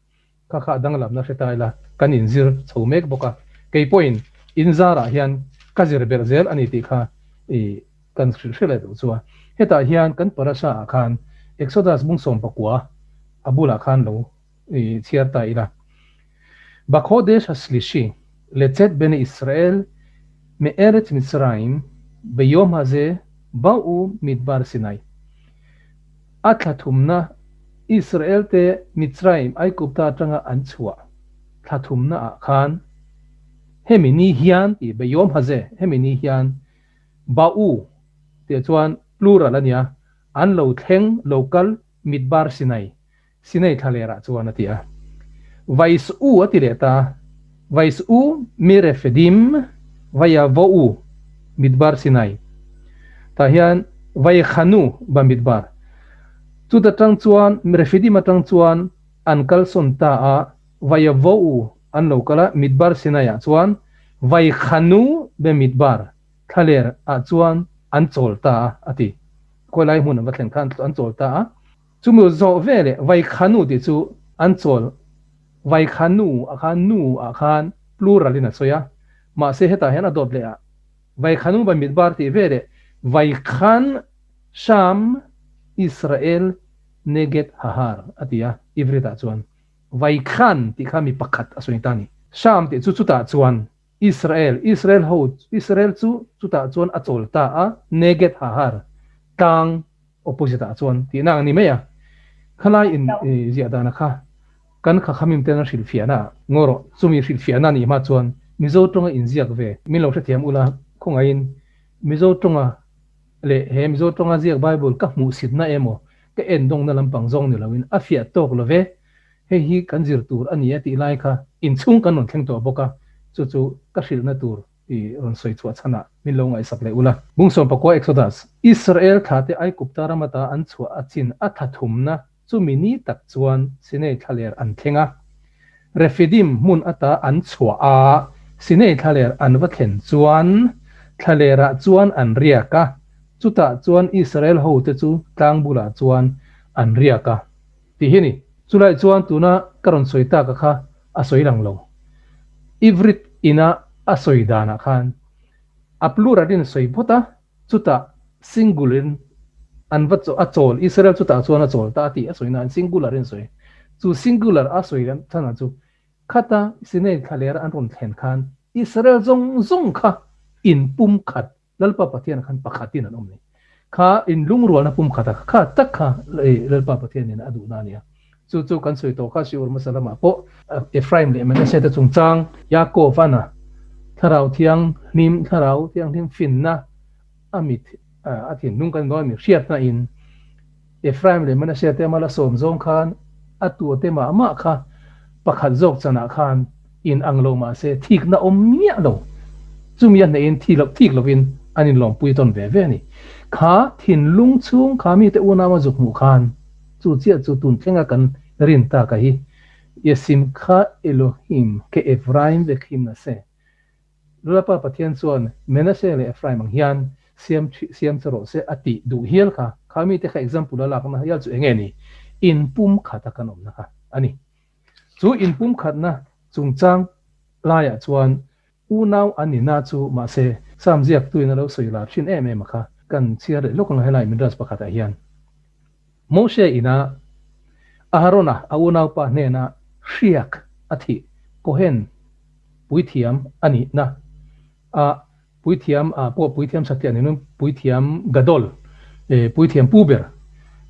Kha kha danglamna hre ta ila kan inzir chho mek bawk a, kei pawhin inzarah hian ka zir berh zel a ni tih kha i kan hrilh hrilh leh duh chu a. Hetah hian kan parasha ah khan Exodus bung 19 a bulah khan lo i chhiar ta ila. Bakhodesh hashlishi letzet bene Israel me'eretz Mitzrayim beyom hazeh ba'u midbar Sinai. A thla thumna, Israel te Mitzrayim Aigupta atanga an chhuah thla thumna ah khan hemi ni hian tih Beyom Hazeh hemi ni hian Ba'u tih chuan plural a nia, an lo thleng local Midbar Sinai, Sinai thlalerah chuan a ti a. Vais'u a ti leh ta, Vais'u Mirefedim Vayavo'u Midbar Sinai. Tah hian Vaykhanu Bamidbar. Chuta tang chuan Refidim atang chuan an kalsawn ta a, Vayavo'u an lo kal a, Midbar Sinai ah chuan Vaykhanu Bemidbar thlaler ah chuan an chawl ta a, a ti. Khawilai hmun an va thlen khan an chawl ta a. Chumi zawh ve leh Vaikhanu tih chu an chawl, Vaikhanu ah khan nu ah khan plural in a sawi a, mahse hetah hian a dawt leh ah Vaikhanu vai mitbar tih ve leh Vaikhan Sham Israel Neged Hahar a ti a, Ivrit ah chuan Vaikhan tih kha mi pakhat a sawi ta a ni. Sham tih chu chutah chuan Israel, Israel ho, Israel chu chutah chuan a chawl ta a, Neged Hahar, tlang. Opposite ah chuan tihna ang ni mai a. Khalai in ziah dana kha kan kha khamim ten a hrilhfiahna ah ngaw rawh. Chumi hrilhfiahna nih hma chuan Mizo tawnga inziak ve min lo hrethiam ula khawngaihin Mizo tawnga leh he Mizo tawnga ziak Bible ka hmuhsitna emaw ka endawngna lampang zawng ni loin a fiah tawk lo ve. Hei hi kan zir tur a ni a tih lai kha inchhung kan rawn thleng tawh bawk a, chu chu ka hrilhna tur i rawn sawi chhuah chhanah min lo ngaihsak leh ula. Bung sawmpakua Exodus, Israel thlate Aigupta ram ata an chhuah a chin a tha thumna chumi ni tak chuan Sinai thlaler an thleng a. Refidim hmun ata an chhuah a, Sinai thlaler an va thlen chuan thlalerah chuan an riak a, chutah chuan Israel hote chu tlang bulah chuan an riak a. Tih hi a ni. Chulai chuan tuna ka rawn sawi taka kha a sawi lang lo. Ivrit ina a sawi danah khan a plural in sawi phawt a, chutah singular in an va a chawl, Israel chutah chuan a chawl ta a tih a sawi nain singular in sawi. Chu singular a sawi chhanah chu khata Sinai thlalera an rawn thlen khan Israel zawng zawng kha inpumkhat Lalpa Pathian khan pakhatin an awm ni. Kha in lungrualna pumkhata kha tak kha Lalpa Pathianin a duhna a nia. Chu chu kan sawi tawh kha Shiur hmasa lamah pawh Ephraim leh Manasseh te chungchang Yaakov-an a Thlarau Thianghlim Thlarau Thianghlim finna a mit a thinlung kan dawn a mi hriatna in Ephraim leh Manasseh te ama la sawm zawng khan a tuate mah mah kha pakhat zawk chanah khan in ang lo mah se thikna awm miah lo. Chumi a hnehin thi loh thik lovin an inlawmpui tawn ve ve a ni. Kha thinlung chhung kha mite unau a zuk hmuh khan chu chiah chu tun thlenga kan rin tak a hi Yesimcha Elohim ke Ephraim ve khim na se. Lalpa Pathian chuan Manasseh leh Ephraim ang hian siam siam che rawh se a tih duh hial kha. Kha mite kha example a lakna hial chu enge ni? Inpumkhat a kan awmna kha a ni. Chu inpumkhatna chungchang laiah chuan unau an ni na chu mahse Sam ziaktuin a lo sawi lar thin em em a kha kan chhiar leh lawk ang helai Midrash pakhatah hian. Moshe ina Aharona a unaupa hnena hriak a thih Kohen puithiam a nihna a puithiam ah pawh puithiam satliah ni nun puithiam gadol puithiam pu ber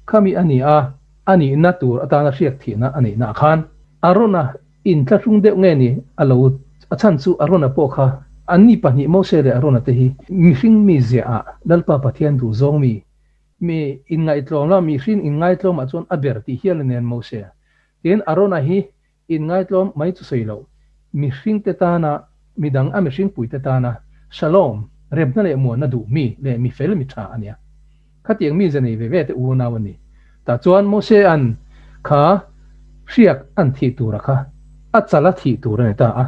khami a ni a, a nihna tur atana hriak thihna a nihna ah khan Arona inthlahrung deuh nge ni a lo a chhan chu Arona pawh kha anni pahnih Mose leh Arona te hi mihring mi ziah ah Lalpa Pathian duhzawng mi mi inngaihtlawm la mihring inngaihtlawm ah chuan a ber tih hial a nen Mose tin Arona hi Inngaitlawm mai chu sawi loh, mihringte tana, midang a mihringpuite tana Shalom, remna leh muanna duh mi leh mi fel mi tha a nia. Khatiang mi ze nei ve ve te unau an ni. Tah chuan Mose-a'n kha hriak an thih tura kha a chala thih tur a ni ta a,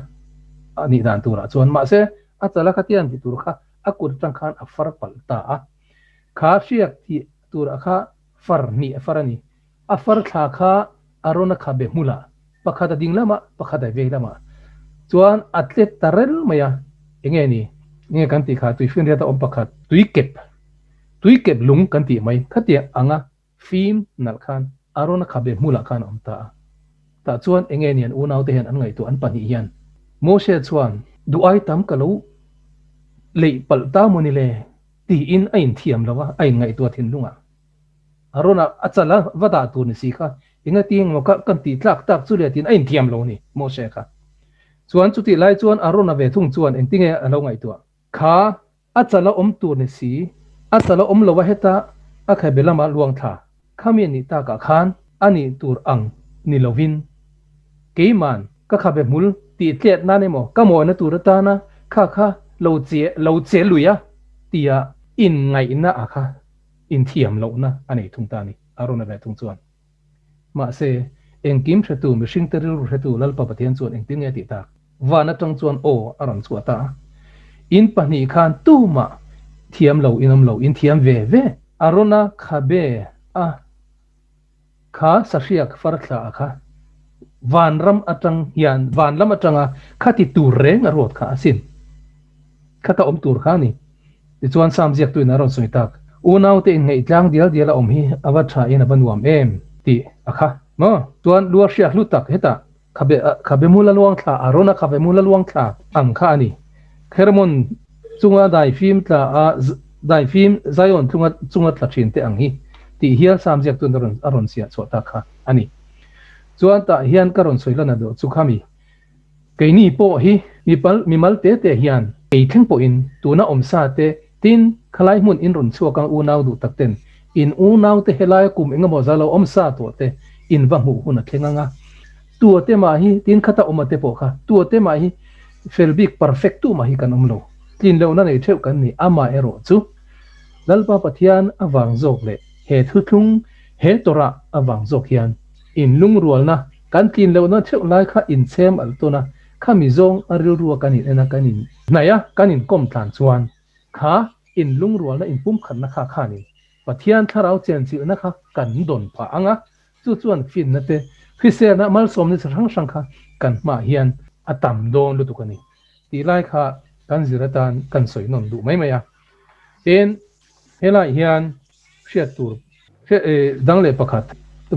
a nih dan turah chuan. Mahse, a chala khatia an thih tur kha a kut atang khan a far palh ta a. Kha hriak thih tura kha far hnih a far a ni. A far thla kha a rawn a khabe hmul a, pakhat a ding lamah, pakhat a vei lamah chuan a tlet ta rel mai a. Enge ni? Enge kan tih kha tuifinriat a awm pakhat, tuikep, tuikep lung kan tih mai khatiang anga fim nalh khan a rawn a khabe hmulah khan a awm ta a. Tah chuan enge ni an unaute hian an ngaihtuah an pahnih hian Moshe chuan duh ai tam ka lo leih palh ta maw ni le? tiin a inthiam lo a, a inngaihtuah thinlungah. A rawn a, a chal a, va dah tur ni si kha, enga ti engmaw ka kan tih tlak tak chu le tiin a inthiam lo ni, Moshe kha. Chuan chutih lai chuan a rawn a ve thung chuan engtinge a lo ngaihtuah? Kha, a chal a awm tur ni si, a chal a awm lo a heta a khabe lama luang thla, khami a nih takah khan a nih tur ang ni lovin keiman ka khabe hmul tih tlet nan emaw ka mawina tur atana kha kha lo che lo che lui a tia inngaihna a kha inthiam lohna a nei thung ta a ni, a rawn a ve thung chuan. Mahse, engkim hretu, mihringte rilru hretu Lalpa Pathian chuan engtin nge a tih tak? Van atang chuan aw a rawn chhuah ta a. In pahnih khan tumah thiam lo in awm lo, in thiam ve ve. A rawn a khabe a kha sahriak farthla a kha vanram atang hian van lam atanga khati tur reng a ruat kha asin. Kha ka awm tur kha a ni. Tichuan Sam ziaktuin a rawn sawi tak, Unaute inngeih tlang dial dial a awm hi a va tha in a va nuam em? tih a kha maw? Chuan lua hriak hlu tak hetah khabe khabe mula luang thla a rawn a khabe mula luang thla ang kha a ni. Hermon chunga daifim tla a daifim Zion tlunga chunga tla thin te ang hi Tih hial Sam ziaktu'n a rawn siah chhuah tak kha a ni. Chuan tah hian ka rawn sawi lan a duh chu khami keini pawh hi mimal te te hian kei thleng pawhin tuna awmsa te tin khalai hmun in rawn chhuak ang unau duh tak ten in unau te helaia kum engemaw za lo awmsa tawh te in va hmuh hun a thleng ang a tua te mah hi tin khata awma te pawh kha tua te mah hi fel bik perfect tu mah hi kan awm lo tlin lohna nei theuh kan ni amaherawh chu Lalpa Pathian avang zawk leh he thuthlung he Torah avang zawk hian in lungrualna kan tlin lohna theuh lai kha inchhem alh tawn a, khami zawng a rilrua kan in en a, kan in hnaih a, kan in kawm tlan chuan kha in lungrualna in pumkhatna kha khanin Pathian thlarau chenchilhna kha kan dawn phah ang a, chu chuan finna te, hriselna, malsawmna chi hrang hrang kha kan hmaah hian a tam dawn lutuk a ni tih lai kha kan zir atan kan sawi nawn duh mai mai a. Tin, helaiah hian hriat tur dang leh pakhat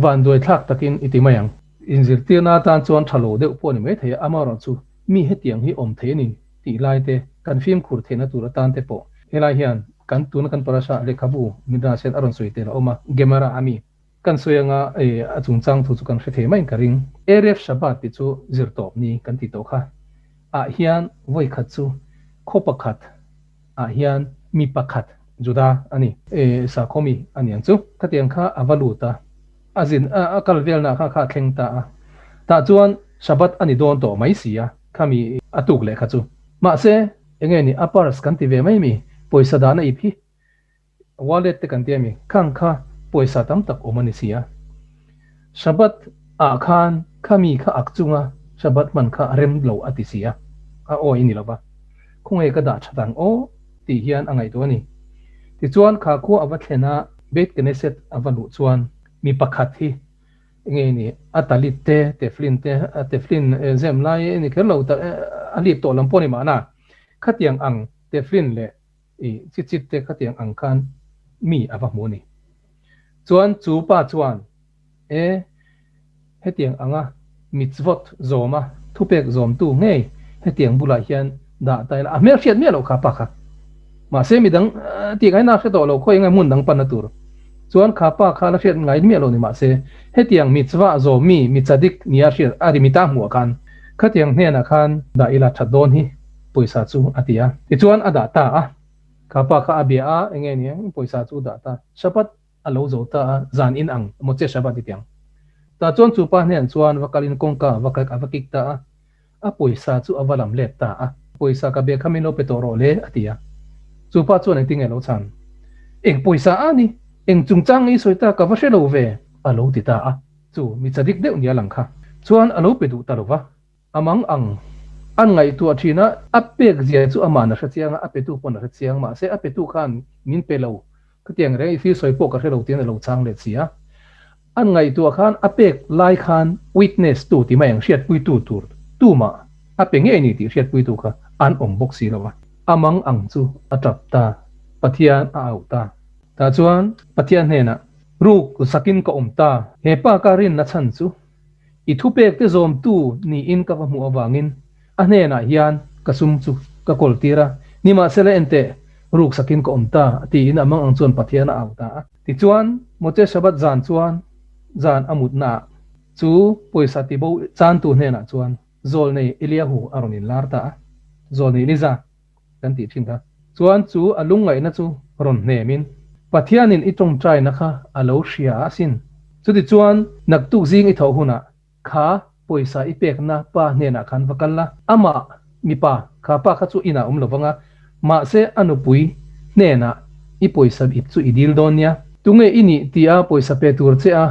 vanduai thlak takin i ti mai ang. Inzirtirna atan chuan tha lo deuh pawh a ni mai thei a, amaherawhchu mi hetiang hi awm thei a ni tih lai te kan fimkhur theihna tur atan te pawh helai hian kan tuna kan parasha lehkhabu Midrash hian a rawn sawi tel a awm a, Gemara a mi kan sawi anga a chungchang thu chu kan hre thei maiin ka ring. Erev Shabbat tih chu zirtawp ni kan tih tawh kha ah hian vawi khat chu khaw pakhat ah hian mi pakhat Juda a ni. E sakhaw mi a ni ang chu. Khatiang kha a va lut a, a zin a a kal velna kha kha a thleng ta a. Tah chuan Shabbat a ni dawn tawh mai si a, khami a tuk leh kha chu. Mahse, enge ni a purse kan ti ve mai mi, pawisa dahna ip hi wallet te kan ti a mi, khang kha pawisa tam tak awm a ni si a. Shabbat ah khan khami kha ak chunga Shabbat hman kha a rem lo a ti si a, a awi a ni lo va, khawnge ka dah that ang aw tih hian a ngaihtuah a ni. Tichuan kha khua a va thlen a, Beit Knesset a va luh chuan mi pakhat hi enge ni a talit te, teflin te, a teflin zem lai a ni kher lo tak a lip tawh lam pawh a ni mahna, khatiang ang teflin leh I chi chit te khatiang ang khan mi a va hmu a ni. Chuan chu pa chuan, E, hetiang anga mitzvot zawma thupek zawmtu ngei hetiang bulah hian dah ta ila, a hmel hriat miah loh kha pa kha. Mahse midang tih ngaihna a hre tawh lo, khawi enge hmun dang panna tur. Chuan kha pa kha la hriat ngai miah lo ni mahse hetiang mitzvah zawm mi, mi tzadik nia hriat a ri mita hmuh ah khan khatiang hnenah khan dah ila that dawn hi. Pawisa chu a ti a. Tichuan a dah ta a. Kha pa kha a bia a, enge nia pawisa chu dah ta. Shabbat a lo zo ta a, zan in ang Moche Shabbat i ti ang. Tah chuan chu pa hnen chuan va kalin kawngka va a va kik ta a. A pawisa chu a va lam let ta a. Pawisa ka bia kha min lo pe tawh rawh le a ti a. Chu pa chuan engtin nge lo chhan? Eng pawisa a ni? Eng chungchang nge i sawi ta ka va hre lo ve? A lo ti ta a. Chu mi chadik deuh nia lang kha chuan a lo pe duh ta lo va. A mang ang. An ngaihtuah thin a, a pek zia chu ama'n a hre chiang a, a petu pawn a hre chiang. Mahse, a petu khan min pe lo. Khatiang reng i thil sawi pawh ka hre lo tiin a lo chang let si a. An ngaihtuah khan a pek lai khan witness tu ti mai ang, hriatpuitu tur tumah a pe ngei ni tih hriatpuitu kha an awm bawk si lo a. A mang ang chu a tap ta, Pathian a auh ta. Tah chuan Pathian hnenah, Ruk zakin ka awm ta, he pa ka rinna chhan chu I thupek te zawmtu niin ka va hmuh avangin a hnenah hian ka sum chu ka kawl tir a, nimahsela enteh, ruksakin ka awm ta, tiin a mang ang chuan Pathian a au ta a. Tichuan, Moche Shabbat zan chuan zan a mutnaah chu pawisa tibo chantu hnenah chuan zawlnei Eliahu a rawn inlar ta a, zawlnei Eliza kan tih thin kha. Chuan chu a lungngaihna chu rawn hnemin, Pathianin i tawngtaina kha a lo hria asin. Chutichuan naktuk zing i thawh hunah kha pawisa i pekna pa hnenah khan va kal la, amah mipa kha pa kha chu inah awm lo vang a, mahse a nupui hnenah i pawisa ip chu i dil dawn nia. Tunge i nih tia pawisa pe tur che a,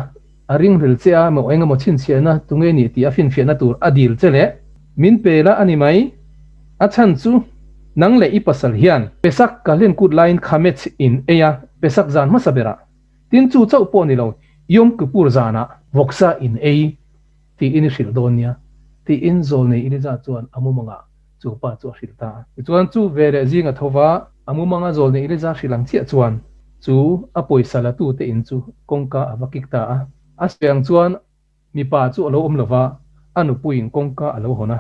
a ringhlel che a emaw engemaw chhinchhiahna tunge i nih tih a finfiahna tur a dil che leh min pe la a ni mai. A chhan chu nang leh i pasal hian Pesak ka hlen kut laiin khamets in ei a, Pesak zan hmasa berah tin chu chauh pawh ni lo Yom Kippur zanah vawksa in ei tiin i hrilh dawn nia tiin Zawlnei Elija chuan a mumangah chu pa chu a hrilh ta a. Tichuan chu veleh zinga tho va a mumanga Zawlnei Elija hrilh ang chiah chuan chu a pawisa la tute in chu kawngka a va kik ta a. A sawi ang chuan mipa chu a lo awm lo va, a nupuiin kawngka a lo hawn a.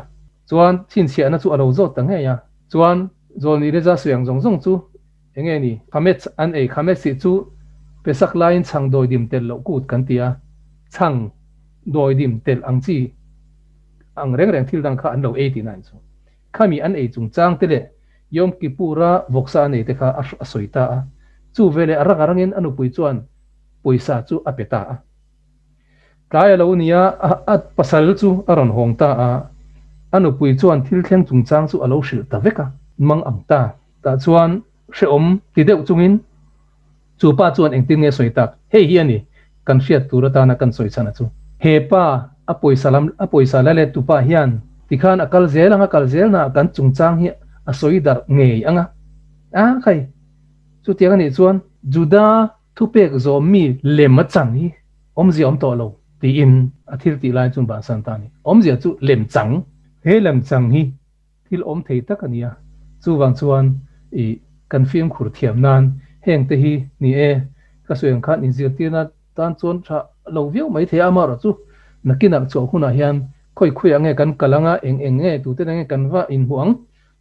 Chuan chhinchhiahna chu a lo zawt ta ngei a. Chuan Zawlnei Elija sawi ang zawng zawng chu eng nge ni? Khamets an ei, Khamets tih chu Pesak laiin chhang dawidim telh loh kut kan ti a, chhang dawidim telh ang chi ang reng reng thil dang kha an lo ei tihna in chu. Khami an ei chungchang te leh Yom Kippur-a vawksa an ei te kha a sawi ta a. Chu veleh a rang a rangin a nupui chuan pawisa chu a pe ta a. Tlai a lo ni a, a pasal chu a rawn hawng ta a, a nupui chuan thil thleng chungchang chu a lo hrilh ta vek a, mang ang ta. Tah chuan hrehawm ti deuh chungin chu pa chuan engtin nge sawi tak? Hei hi a ni kan hriat tur atana kan sawi chhan a chu. He pa a pawisa lam a pawisa la let tu pa hian tikhan a kal zel ang a kal zel naah kan chungchang hi a sawi darh ngei ang a. A khai chutiang a nih chuan Juda Thupek zawm mi lem a chan hi awmzia awm tawh lo tiin a thil tih lai chuan bansan ta a ni. Awmzia chu lem chang. He lem chang hi thil awm thei tak a ni a, chuvang chuan i kan fimkhur thiam nan heng te hi ni e, ka sawi ang khan inzirtirna tan chuan tha lo viau mai thei a, amaherawh chu nakinah chhuah hunah hian khawi khawiah nge kan kal anga eng eng nge tute nge kan va inhmuh ang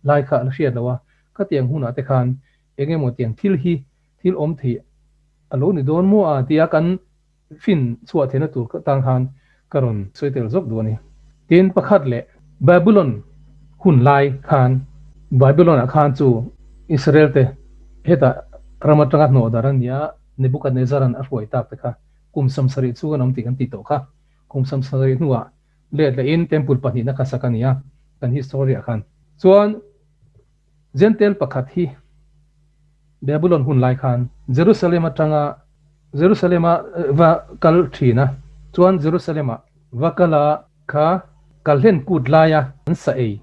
lai kha la hriat lo a, khatiang hunah te khan eng emaw tiang thil hi thil awm thei a lo ni dawn maw a tia kan fin chhuah theihna tur tan khan ka rawn sawi tel zawk duh a ni. Tin, pakhat leh Babylon hun lai khan Babylon-ah khan chu Israel te hetah ram atanga hnawh dar a ni a, Nebuchadnezzar-a'n a hruai tak te kha kum 70 chhung an awm tih kan ti tawh kha. Kum 70 hnuah let lehin temple pahnihna kha sak a ni a, kan history-ah khan. Chuan Jentail pakhat hi Babylon hun lai khan Jerusalem atanga Jerusalem-a va kal thin a, chuan Jerusalem-a va kal a kha kalhlen kut laia an sa ei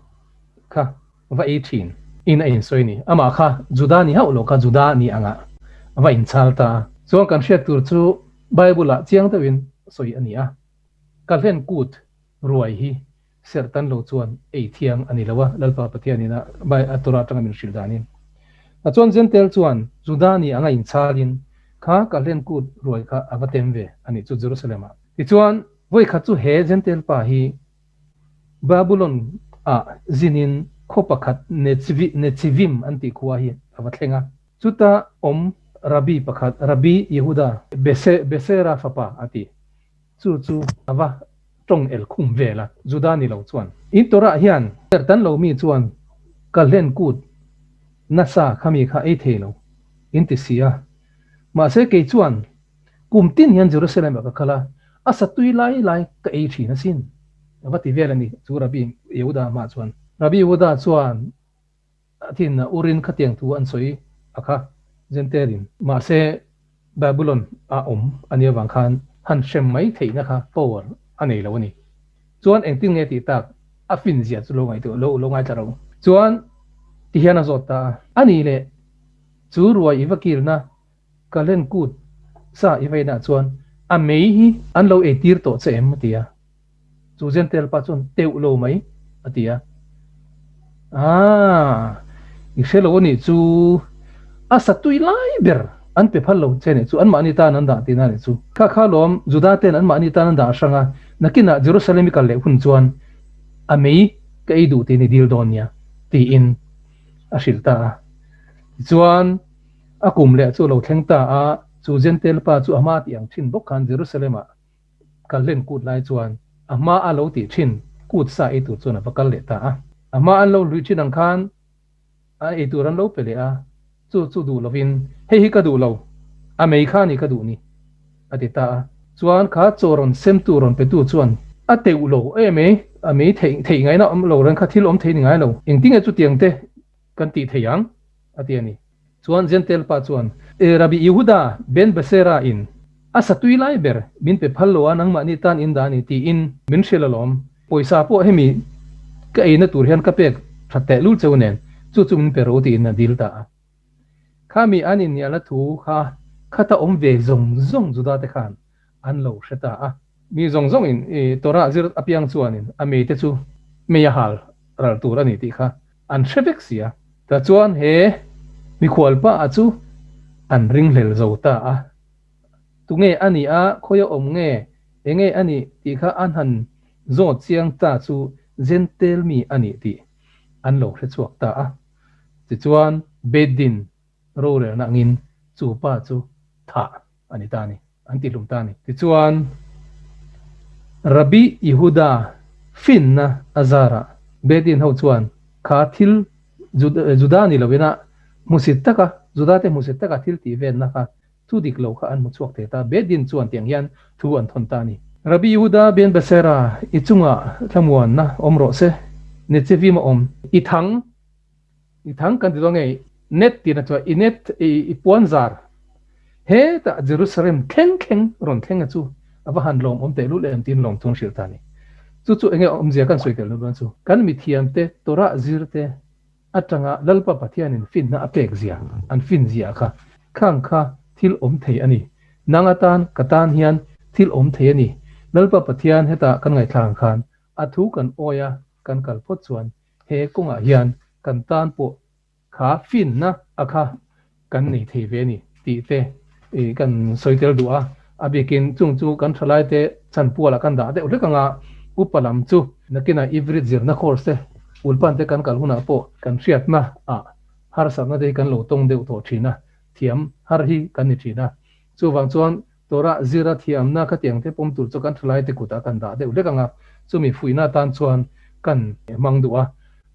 kha va ei thin in a insawi ni. Amah kha Juda ni hauh lo kha Juda ni angah va inchhal ta a. Chuan kan hriat tur chu Bible-ah chiang deuhin sawi a ni a, kalhlen kut ruai hi Serh tan lo chuan ei thiang a ni lo a, Lalpa Pathianin a Bai a Torah atanga min hrilh danin. A chuan Jentail chuan Juda ni anga inchhalin kha Kahlen kut ruai kha a va tem ve a nih chu Jerusalem-ah. Tichuan, vawikhat chu he Jentail pa hi Babulon ah zinin khaw pakhat Nechivim an tih khua hi a va thleng a. Chuta awm Rabbi pakhat, Rabbi Yehuda Besera fapa a ti. Chu chu a va tawng el khum vel a, Juda ni lo chuan. In Torah hian serh tan lo mi chuan ka hlen kut nasa kha mi kha ei thei lo in ti si a. Mahse kei chuan kum tin hian Jerusalem ah ka kal a, a sa tui lai lai ka ei thin asin. A va ti vel a ni chu Rabbi Yehuda hmaah chuan. Rabbi Yehuda chuan A thin a urin khatiang thu an sawi a kha Jentail-in. Mahse, Babylon a awm a nih avang khan han hrem mai theihna kha power a nei lo a ni. Chuan engtin nge tih tak a fin zia chu lo ngaihtuah lo lo ngaithla ro. Chuan ti hian a zawt ta a. A nih leh chu ruai i va kilna ka len kut sa i vainah chuan a mei hi an lo eitir tawh che em? a ti a. Chu Jentail pa chuan teuh lo mai a ti a. Aaa, i hre lo a nih chu, a sa tui lai ber an pe phal lo che nih chu, anmahni tan an dah tihna nih chu. Kha kha lawm, Juda ten anmahni tan an dah hrang a, nakinah Jerusalem i kal leh hun chuan a mei ka ei duh tiin i dil dawn nia, tiin a hrilh ta a. Tichuan, a kum leh chu a lo thleng ta a, chu Jentail pa chu a hma tih ang thin bawk khan Jerusalem-ah Kal hlen kut lai chuan a hma a lo tih thin kut sa ei tur chuan a va kal leh ta a. A hma an lo hlui thin ang khan a ei tur an lo pe leh a, chu chu duh lovin, Hei hi ka duh lo, a mei kha ni ka duh ni, a ti ta a. Chuan kha chaw rawn semtu rawn petu chuan a teuh lo em e, a mei theih theih ngaihna awm lo reng kha thil awm thei ni ngai lo, engtinge chutiang te kan tih thei ang? a ti a ni. Chuan Jentail pa chuan, E Rabbi Yehuda ben Besera in a sa tui lai ber min pe phal lo a, nangmahni tan in dah a ni tiin min hrilh alawm. Pawisa pawh hemi ka eina tur hian ka pek that teh lul cheu nen chu chu min pe ro tiin a dil ta a. Khami an innialna thu kha khata awm ve zawng zawng Juda te khan an lo hre ta a. Mi zawng zawng in i Torah zir apiang chuanin a meite chu mei a hal ral tur a ni tih kha an hre vek si a. Tah chuan he mikhual pa a chu an ringhlel zo ta a. Tunge a nih a, khawia awm nge, enge a nih tih kha an han zawt chiang ta chu Jentail mi a nih tih an lo hre chhuak ta a. Tichuan Beit Din rorelna angin chu pa chu thah. a ni ta a ni, an tihlum ta a ni. Tichuan, Rabbi Yehuda finna a zarah Bedin ho chuan kha thil Juda ni lovina hmusit taka, Juda te hmusit taka thil tih venna kha Thu dik lo kha an hmu chhuak thei ta. Bedin chuan tiang hian thu an thawn ta a ni. Rabbi Yehuda ben Besera, i chungah thlamuanna awm rawh se. Netsevim a awm. I thang, i thang kan ti dawn nge, net tihna chuan i net, i puan zar hetah Jerusalem thleng thleng rawn thleng a chu a va han lawm awm tehlul em tiin lawm thung hrilh ta a ni. Chu chu enge awmzia kan sawi tel dawn chu. Kan mithiamte Torah zirte atanga Lalpa Pathianin finna a pek zia, an fin zia kha khang kha thil awm thei a ni. Nang atan ka tan hian thil awm thei a ni. Lalpa Pathian heta kan ngaihthlak ang khan a thu kan awi a, kan kal phawt chuan he kawngah hian kan tan pawh kha finna a kha kan nei thei ve a ni tih te kan sawi tel duh a. A bikin chung chu kan thalaite chanpualah kan dah deuh hlek anga upa lam chu nakinah Ivrit zirna course te ulpan te kan kal hunah pawh kan hriatna ah harsatna te hi kan lo tawng deuh tawh thin a, thiam har hi kan ni thin a. Chuvang chuan Torah zira thiamna khatiang te pawm tur chu kan thalaite kutah kan dah deuh hlek anga chumi fuihna atan chuan kan hmang duh a.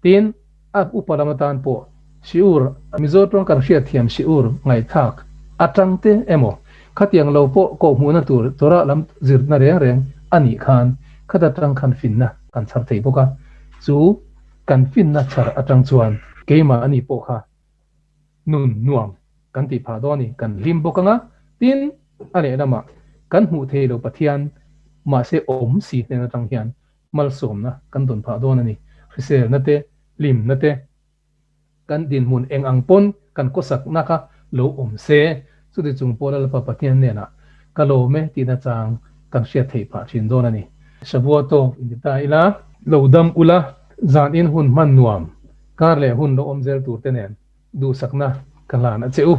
Tin, a upa lam atan pawh Shiur, Mizo tawng kan hriatthiam Shiur ngaihthlak atang te emaw khatiang lo pawh kawhhmuhna tur Torah lam zirna reng reng a nih khan khata tang khan finna kan chhar thei bawk a, chu kan finna chhar atang chuan keimah a nih pawh kha nun nuam kan tih phah dawn a ni, kan hlim bawk anga, tin a lehlamah kan hmuh thei lo Pathian mahse awm si hnen atang hian Malsawmna kan dawn phah dawn a ni. Hriselna te, hlimna te, kan dinhmun eng ang pawn kan kawsakna kha lo awm se, chuti chung pawh Lalpa Pathian hnenah ka lawm e tihna chang kan hriat theih phah thin dawn a ni. Shavua tawk inti ta ila, lo dam ula, zan in hun hman nuam, kar leh hun lo awm zel tur te nen duhsakna ka hlan a che u.